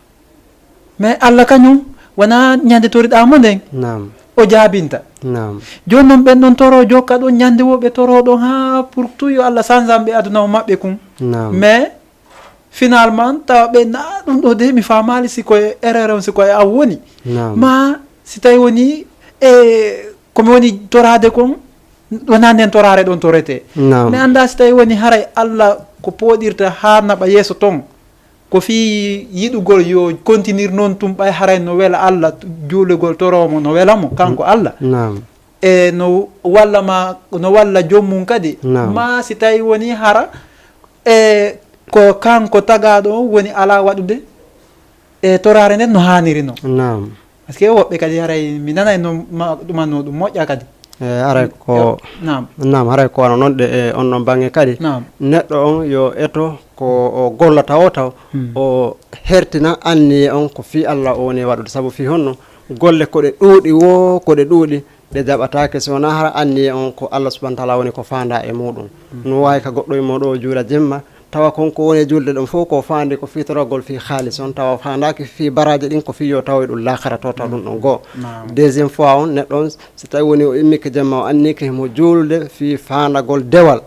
Mais Allah kañum wonaa ñande toriɗaa mo nden. Naam. O jaabinta. Naam. Jooni noon ɓen ɗon toro jokka ɗon ñande wo ɓe toro ɗon haa pour tout yo Allah sanzan ɓe aduna o maɓɓe kun. Naam. Mais finalement tawa ɓe na ɗum ɗo de mi faamaali si koye erreur on si koye an woni. Naam. Ma si tawi woni e komi woni toraade kon wona nden toraare ɗon torete. Naam. Mi annda si tawi woni haray Allah ko pooɗirta haa naɓa yeeso ton ko fii yiɗugol yo continir noon tum ɓay haray no wela Allah juulugol toroomo no wela mo kanko Allah. Naam. E no walla ma no walla joom mum kadi. Naam. Ma si tawi woni hara e ko kanko tagaaɗo on woni alaa waɗude e toraare nden no haaniri no. Naam. Parce que woɓɓe kadi haray mi nanay no ma- ɗumanno ɗum moƴƴa kadi. E haray ko Naam. Naam haray ko wano noon ɗe e on ɗon baŋnge kadi. Naam. Neɗɗo on yo eto ko o gollata o taw o hertina anniye on ko fii Allah o woni waɗude sabu fii honno golle ko ɗe ɗuuɗi wo ko ɗe ɗuuɗi ɗe jaɓataake si wonaa hara anniye on ko Allah subhanahu wa taala woni ko faandaa e muuɗum. No waawi ka goɗɗo e mooɗo o juula jemma tawa kon ko woni e juulde ɗon fof ko faandi ko fii toragol fii haalis on tawa faandaaki fii baraaji ɗin ko fii yo tawoy ɗum laakara to taw ɗum ɗon goo. Deuxième fois on neɗɗo on si tawi woni o immike jemma o annike himo juulde fii faandagol dewal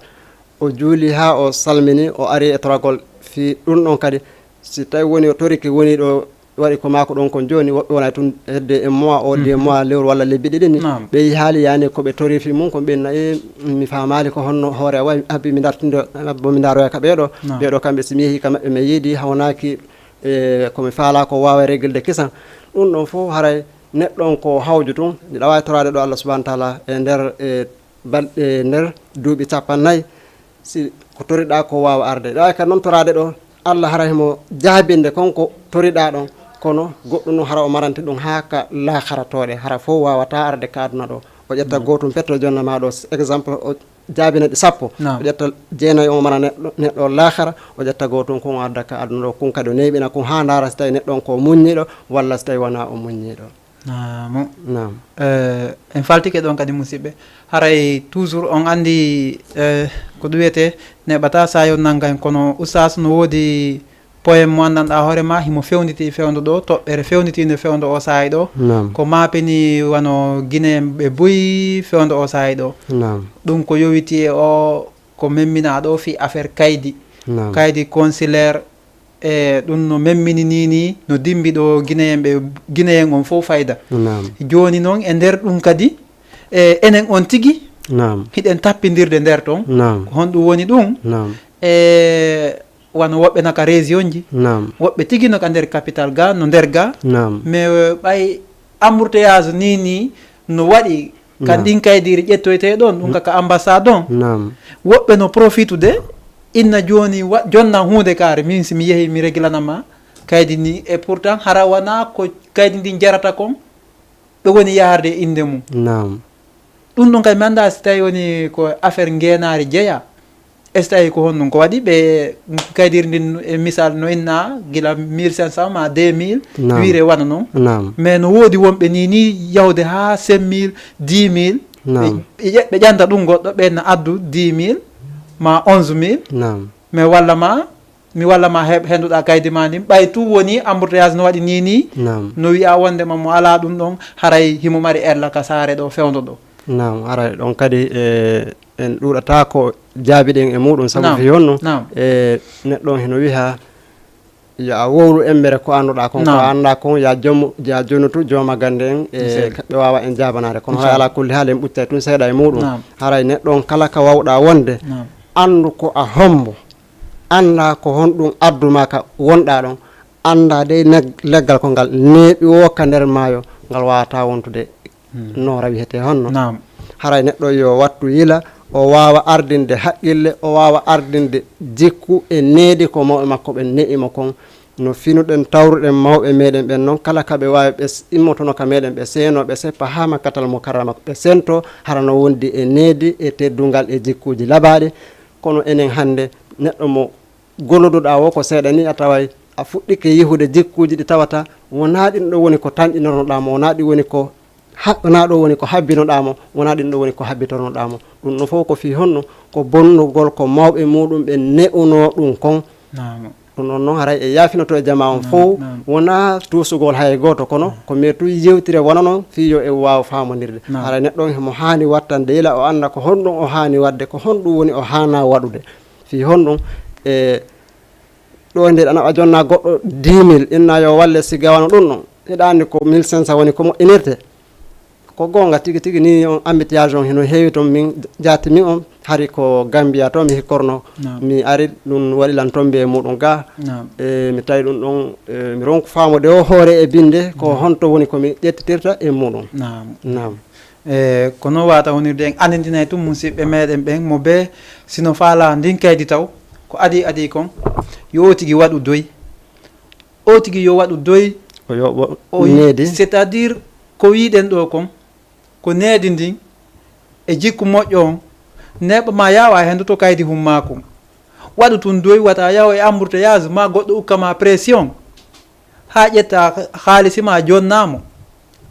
o juuli haa o salmini o ari e toragol fii ɗum ɗon kadi si tawi woni o torike woni ɗo waɗi ko maako ɗon kon jooni woɓɓe wona tun hedde e mois o deux mois lewru walla lebbi ɗiɗi ni ɓe yihaali yani ko ɓe tori fi mum kon ɓenna e mi faamaali ko honno hoore a wawi abbi mi dartinde abbo mi daroya ka ɓeeɗo ɓeeɗo kamɓe si mi yehi ka maɓɓe mi yiidi hawnaaki e ko mi faala ko wawa régulde kisan ɗum ɗon fof haray neɗɗo on ko hawju tun ɗawa torade ɗo Allah subhanahu wa taala e nder e balɗe nder duuɓi capannayyi si ko toriɗa ko wawa arde ɗawa ka noon torade ɗo Allah hara himo jaabinde kon ko toriɗa ɗon kono goɗɗum ɗum hara o marante ɗum haa ka laakaratoɗe hara fof wawata arde ka aduna ɗo o ƴetta gotum petto jonna ma ɗo exemple o jaabina ɗi sappo o ƴetta jeenayi o mara neɗɗo laakara o ƴetta gotum kon o adda ka aduna ɗo kun kadi o neyɓina kun ha ndara si tawi neɗɗo on ko muññiɗo walla si tawi wona o muññiɗo. Naam. Naam. Eh, en faltike ɗon kadi musidɓe haray toujours on andi eh, ko ɗum wiyete neɓata sayo nanga en kono oustaz no woodi poème mo anndanɗa hoore ma himo fewnditi fewndo ɗo toɓɓere fewnditinde fewndo o saayi ɗo. Naam. Ko mapini wano guinéen ɓe buy fewndo o saayi ɗo. Naam. Ɗum ko yowiti e o ko memminaɗo fi affaire kaydi. Naam. Kaydi consulaire e ɗum no memmini ni ni no dimbi ɗo guinéen ɓe guinéen on fof fayda. Naam. Joni noon e nder ɗum kadi e enen on tigi. Naam. Hiɗen tappindirde nder ton. Naam. Ko honɗum woni ɗum? Naam. E wano woɓɓe no ka région ji. Naam. Woɓɓe tigi no ka nder capital ga no nder ga. Naam. Mais ɓay embouteillage ni ni no waɗi Kan ɗin kaydiiri ƴettoytee ɗon, ɗum kaka ambassade on. Naam. Woɓɓe no profitude, inna jooni wa-, jonna huunde kaari, min si mi yehi mi regilanama kaydi ni, e pourtant hara wana ko kaydi ndin jarata kon, ɓe woni yaharde e innde mum. Naam. Ɗum ɗon kay mi anndaa si tawi woni ko affaire ngeenaari jeya. Est-ce que tawi ko honɗum ko waɗi ɓe kaydiiri ndin e misal no inna gila mille cinq cents ma deux mille, naam, wiire wana noon. Naam. Mais no woodi wonɓe ni, ni yahude haa cinq mille, dix mille. Naam. Ɓe, ɓe ƴe-, ɓe ƴanta ɗum goɗɗo, ɓen na addu dix mille ma onze mille. Naam. Mais walla ma, mi walla ma heɓ-, henduɗa kaydi ma ndin. Ɓay tun woni embouteillage no waɗi ni ni. Naam. No wi'a wonde ma mo alaa ɗum ɗon, haray himo mari ella ka saare ɗo fewndo ɗo. Naam, haray ɗon kadi, e, en ɗuuɗata ko jaabiɗen e muɗum, sabu, naam, fi honno, naam, e, neɗɗo on hino wiha, yo a wowlu embere ko annduɗa kon, ko, naam, annda kon, ya jomu, ya jonutu jooma gande en, e, ɓe waawa en jaabanaade. Kono haray, inchallah, ala kulli haal en ɓuccay tun seeɗa e muɗum. Naam. Haray neɗɗo on kala ka wawɗa wonde, naam, anndu ko a hombo, annda ko honɗum adduma ka wonɗa ɗon, annda dey neg-, leggal ko ngal neeɓi wo ka nder maayo, ngal wawata wontude. Hmm. Noora wiyetee honno? Naam. Haray neɗɗo yo wattu yila, o waawa ardinde haqqille, o waawa ardinde jikku e needi ko mawɓe makko ɓen ne'i mo kon. No finuɗen, tawruɗen mawɓe meɗen ɓen non, kala ka ɓe waawi, ɓe s-, immotono ka meɗen, ɓe seeno, ɓe seppa haa Makkatal Mukarrama, ɓe sento, hara no wondi e needi, e teddungal, e jikkuuji labaaɗi. Kono enen hannde, neɗɗo mo golloduɗaa wo ko seeɗa ni, a taway a fuɗɗike yehude jikkuuji ɗi tawata wonaa ɗin ɗo woni ko tanƴinornoɗaa mo, wonaa ɗin woni ko ha-, wonaa ɗo woni ko habbinoɗaa mo, wonaa ɗin ɗo woni ko habbitornoɗaa mo. Ɗum ɗo fof ko fii honno? Ko bonnugol ko mawɓe muɗum ɓen ne'unoo ɗum kon. Naam. Ɗum ɗon noon haray e yaafinoto e jamaa on, naam, fof, naam, wonaa tuusugol hay gooto, kono, naam, ko mais tun yewtire wona noon fii yo en waaw faamondirde. Naam. Haray neɗɗo on himo haani wattande yila, o annda ko honɗum o haani waɗde, ko honɗum woni o haanaa waɗude. Fii honɗum? E ɗo nde ɗana a jonna goɗɗo dix mille, inna yo walle si gawano ɗum ɗon. Hiɗa anndi ko mille cinq cents woni ko moƴƴinirte. Ko goonga tigi tigi ni on embouteillage on hino heewi toon, min jaati min on hari ko Gambia to mi hikkorno. Naam. Mi ari ɗum waɗi lan tombe e muɗum ga. Naam. E mi tawi ɗum ɗon, e mi ronku faamude o hoore e binde ko, naam, honto woni ko mi ƴettitirta e muɗum. Naam. Naam. E, kono wata wonirde en andintinay tun musiɓɓe meɗen ɓen mo be sino faala ndin kaydi taw ko adi adi kon yo o tigi waɗu doy. O tigi yo waɗu doy. O yo wo-, o yi-, needi. C'est-à-dire ko wiɗen ɗo kon ko needi ndin e jikku moƴƴo on neeɓa ma yawa hendoto kaydi hummaako. Waɗu tun doy wata yaw e embouteillage ma goɗɗo ukka ma pression. Haa ƴetta haalisi ma jonnaa mo,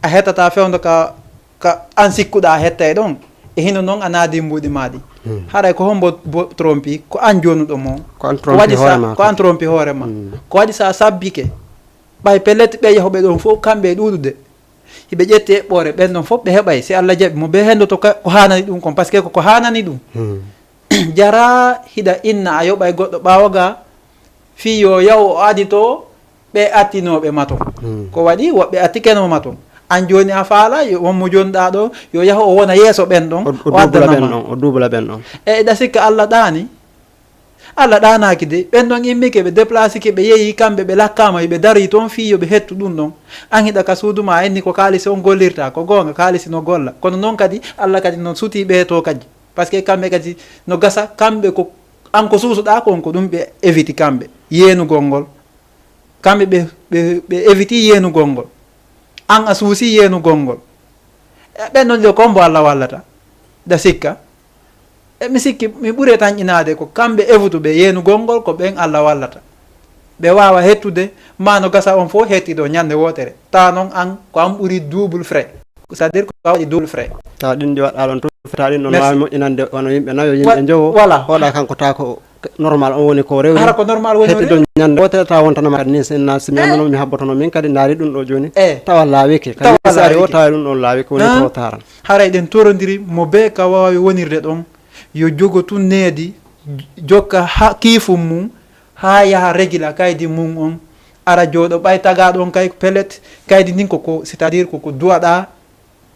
a hettata fewndo ka, ka an sikkuɗaa a hettay ɗon. E hino non a naadi mbuuɗi maa ɗi. Hmm. Haray ko hombo bo trompi? Ko an jonuɗo mo. Ko an trompi hoore ma. Ko an trompi hoore ma. Hmm. Ko waɗi sa sabbike? Ɓay pellet ɓe yahuɓe ɗon fof kamɓe e ɗuuɗude. Hiɓe ƴetti eɓɓoore ɓen ɗon fof ɓe heɓay. Si Allah jaɓi mo be hendoto ka, ko haanani ɗum kon, parce que ko, ko haanani ɗum. Hmm. Jara hiɗa inna a yoɓay goɗɗo ɓaawo ga, fii yo yahu o adito ɓe attinooɓe ma ton. Hmm. Ko waɗi woɓɓe attikeno ma ton. An jooni a faala, yo, on mo jonɗaa ɗo, yo yahu o wona yeeso ɓen ɗon, o, o o addana duubula ɓen ma. Ɗon, o duubula ɓen ɗon. E ɗa sikka Allah ɗaani? Allah ɗaanaaki de. Ɓen ɗon immike, ɓe déplacike, ɓe yehi, kamɓe ɓe lakkaama, ɓe daroyi toon fii yo ɓe hettu ɗum ɗon. An hiɗa ka suudu ma, a inni ko kaalisi on gollirta, ko goonga, kaalisi no golla. Kono noon kadi, Allah kadi no sutii ɓe to kadi. Parce que kamɓe kadi no gasa, kamɓe ko, an ko suusuɗaa kon, ko ɗum ɓe eviti kamɓe, yeenugol ngol. Kamɓe ɓe, ɓe, ɓe eviti yeenugol ngol. An a suusi yeenugol ngol. E ɓen ɗon ɗo ko mbo Allah wallata? Da sikka. E mi sikki, mi ɓure tanƴinaade ko kamɓe evutuɓe yeenugol ngol, ko ɓen Allah wallata. Ɓe waawa hettude, ma no gasa on fof hetti ɗo ñande wootere. Tawa noon an, ko an ɓuri double frais. C'est-à-dire ko a waɗi double frais. Tawa ɗin ɗi waɗɗaa ɗon tun, tawa ɗin ɗon, merci, waawi moƴƴinande wano yimɓe nayo, yimɓe, wa-, njowo. Voilà. Hoɗa kanko tawa ko normal on woni ko rewri. Hara ko normal woni ko rewri. Hettiɗo ñande wootere tawa wontanama kadi ni, sinna si mi, eh, annduno mi habbotono min kadi ndaari ɗum ɗo jooni. Eh. Tawa laawike. Kadi tawa misaali o laawike. Tawa ɗum ɗon laawike woni, ah, trop tard. Haray ɗen torondiri mo bee ka waawi wonirde ɗon. Yo jogo tun needi, jokka ha kiifum mum, haa yaha regila kaydi mum on, ara jooɗo. Ɓay tagaaɗo on kay, pellet, kaydi ndin ko, ko, c'est-à-dire ko, ko duwaɗaa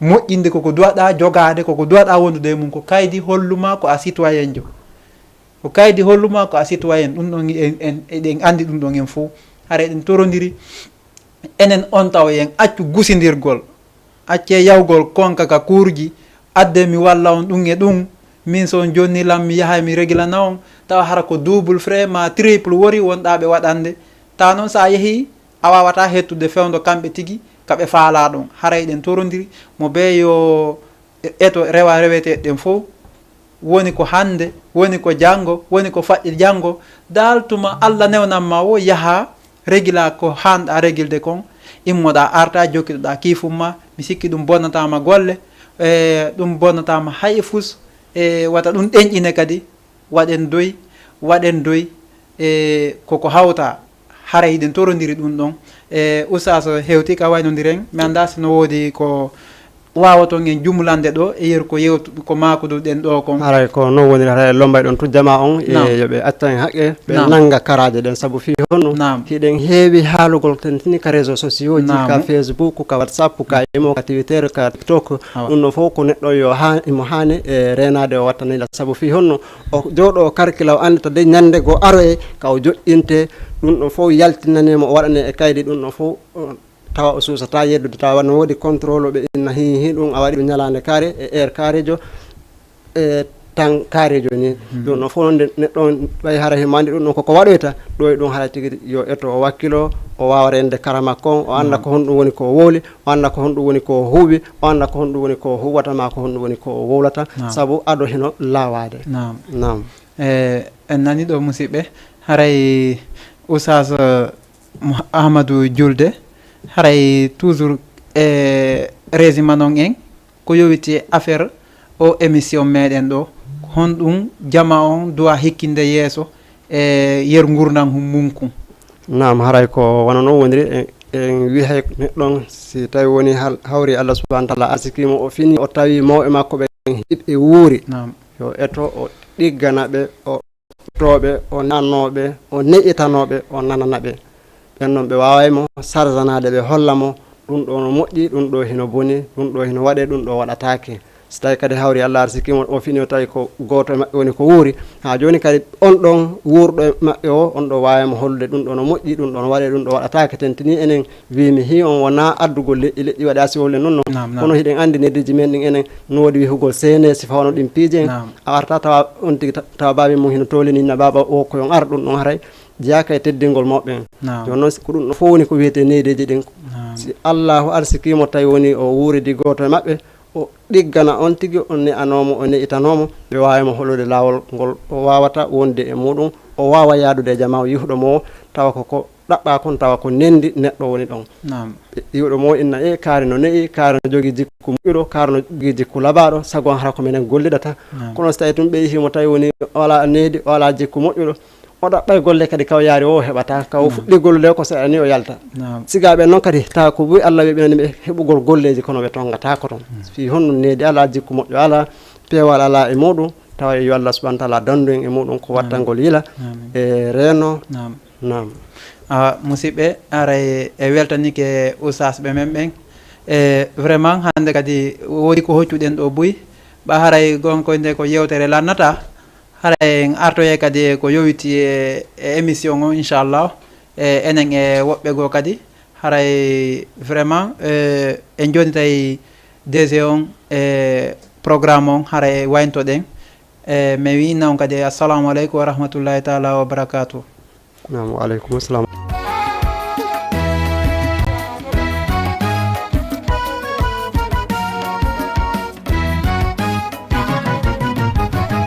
moƴƴinde, ko, ko duwaɗaa jogaade, ko, ko duwaɗaa wondude e mum, ko kaydi holluma ko a citoyenjo. Ko kaydi holluma ko a citoyen, ɗum ɗon en, en, eɗen anndi ɗum ɗon en fof. Hara eɗen torondiri, enen on tawa en accu gusindirgol, accee yahugol konka ka kuurji, adde mi walla on ɗum e ɗum, min so on jonni lan mi yahay mi regilana on, tawa hara ko double frais ma triple wori wonɗa ɓe waɗande. Tawa noon so a yehi a wawata hettude fewndo kamɓe tigi ka ɓe faala ɗon. Haray ɗen torondiri mo bee yo eto rewa reweteeɗe ɗen fow. Woni ko hannde, woni ko janngo, woni ko faƴƴi janngo. Dal tuma Allah newnan ma wo yaha regila ko hanɗa regilde kon, immoɗa arta jokkitoɗa kifum ma. Mi sikki ɗum bonnatama golle, e ɗum bonnatama hay e fus. E wata ɗum ɗenƴine kadi. Waɗen doy, waɗen doy. E koko hawta, haray hiɗen torondiri ɗum ɗon. E usas hewti ka waynondiren, mi annda si no woodi ko wawaton en jumlande ɗo e yeru ko yewtu ko makuduɗen ɗo kon. Haray ko non woniri, haray lombay ɗon tujjama on e yoɓe accan haqqe ɓe nanga karaje ɗen. Sabu fi honno hiɗen heewi haalugol tentini ka réseau sociaux ji, ka Facebook, ka WhatsApp, ka imo, ka Twitter, ka TikTok. Ɗum ɗo fof ko neɗɗo yo ha imo haani e reenade o wattanila. Sabu fi honno o jooɗo o karkila o anndita de ñande goo aroye ka o joƴƴinte. Ɗum ɗo fof yaltinane mo o waɗane e kaydi. Ɗum ɗo fof tawa o suusata yeddude, tawa no woodi contrôle ɓe inna hi hi ɗum a waɗi ɗum ñalaande kaare e heure kaarejo e tan kaarejo ni. Ɗum ɗo fof nde neɗɗo on ɓay hara himande ɗum ɗon koko waɗoyta ɗo e ɗum hara tigi yo eto o wakkilo, o waawa rende kara makko on, o annda ko honɗum woni ko o wowli, o annda ko honɗum woni ko o huuwi, o annda ko honɗum woni ko o huuwata ma ko honɗum woni ko o wowlata. Sabu ado hino laawaade. Naam. Naam. E en nani ɗo musiɓɓe, haray usas Ahmadu Julde, haray toujours e résumé non en ko yowiti e affaire o émission meɗen ɗo, honɗum jama on duwa hikkinde yeeso e yer ngurndan hum munkun. Naam, haray ko wano non woniri. En wi hay neɗɗo on si tawi woni hawri Allah subhanahu wa taala arsikimo o fini o tawi mawɓe makko ɓen hiɓe wuuri, yo eto o ɗiggana ɓe, o tooɓe, o nanooɓe, o ne'itanooɓe, o nanana ɓe. Ɓen non ɓe waaway mo sarzanaade, ɓe holla mo ɗum ɗo no moƴƴi, ɗum ɗo hino boni, ɗum ɗo hino waɗe, ɗum ɗo waɗataake. Si tawi kadi hawri Allah arsikimo o fini o tawi ko gooto e maɓɓe woni ko wuuri, haa jooni kadi on ɗon wuurɗo e maɓɓe o, on ɗo waaway mo hollude ɗum ɗo no moƴƴi, ɗum ɗo no waɗe, ɗum ɗo waɗataake. Tentini enen wi mi hi on wona addugol leƴƴi leƴƴi waɗa si wowle non non. Kono hiɗen anndi nediiji men ɗin enen no woodi wihugol sene sifa wano ɗin piiji en. A arta tawa on tigi tawa baabi mum hino tolini na baaba o ko yon ar ɗum ɗon haray jeyaaka e teddingol mawɓe en. Jooni noon ko ɗum ɗo fof woni ko wiyetee neydeeji ɗin. Si Allahu arsikiimo tawi woni o wuuridi gooto e maɓɓe, o ɗiggana on tigi, o ne'anoomo, o ne'itanoomo, ɓe waawi mo holude laawol ngol o waawata wonde e muuɗum, o waawa yaadude e jamaa o yihuɗo mo o, tawa ko ko ɗaɓɓaa kon, tawa ko nenndi neɗɗo woni ɗon. Yihuɗo mo o inna e kaari no ne'i, kaari no jogii jikku moƴƴuɗo, kaari no jogii jikku labaaɗo, sago hara ko menen gollidata. Kono si tawi tun ɓe yihi mo tawi woni o alaa nehdi, o alaa jikku moƴƴuɗo, o ɗaɓɓay golle kadi kaw yaari o heɓata, kaw fuɗɗi gollude ko seeɗa ni o yalta. Sigaaɓe noon kadi tawa ko buy Allah weɓinani ɓe heɓugol golleeji kono ɓe tongata ko toon. Fii honno nehdi alaa, jikku moƴƴo alaa, peewal alaa e muuɗum, tawa yo Allah subhanahu wa taala dandu en e muuɗum ko wattangol yila e reeno. Naam. Awa, musiɓɓe, haray e weltanike usas ɓe men ɓen. E vraiment hannde kadi woodi ko hoccuɗen ɗo buy, ɓa haray gonko nde ko yewtere lannata, haray en artoye kadi e ko yowiti e, e émission o, inchallah. E enen e woɓɓe goo kadi, haray vraiment e, en jonitay D G on e programme on, haray wayntoɗen. E mi wi'na on kadi assalamu aleykum wa rahmatullahi taala wa barakatuh. Naam, wa aleykum salam.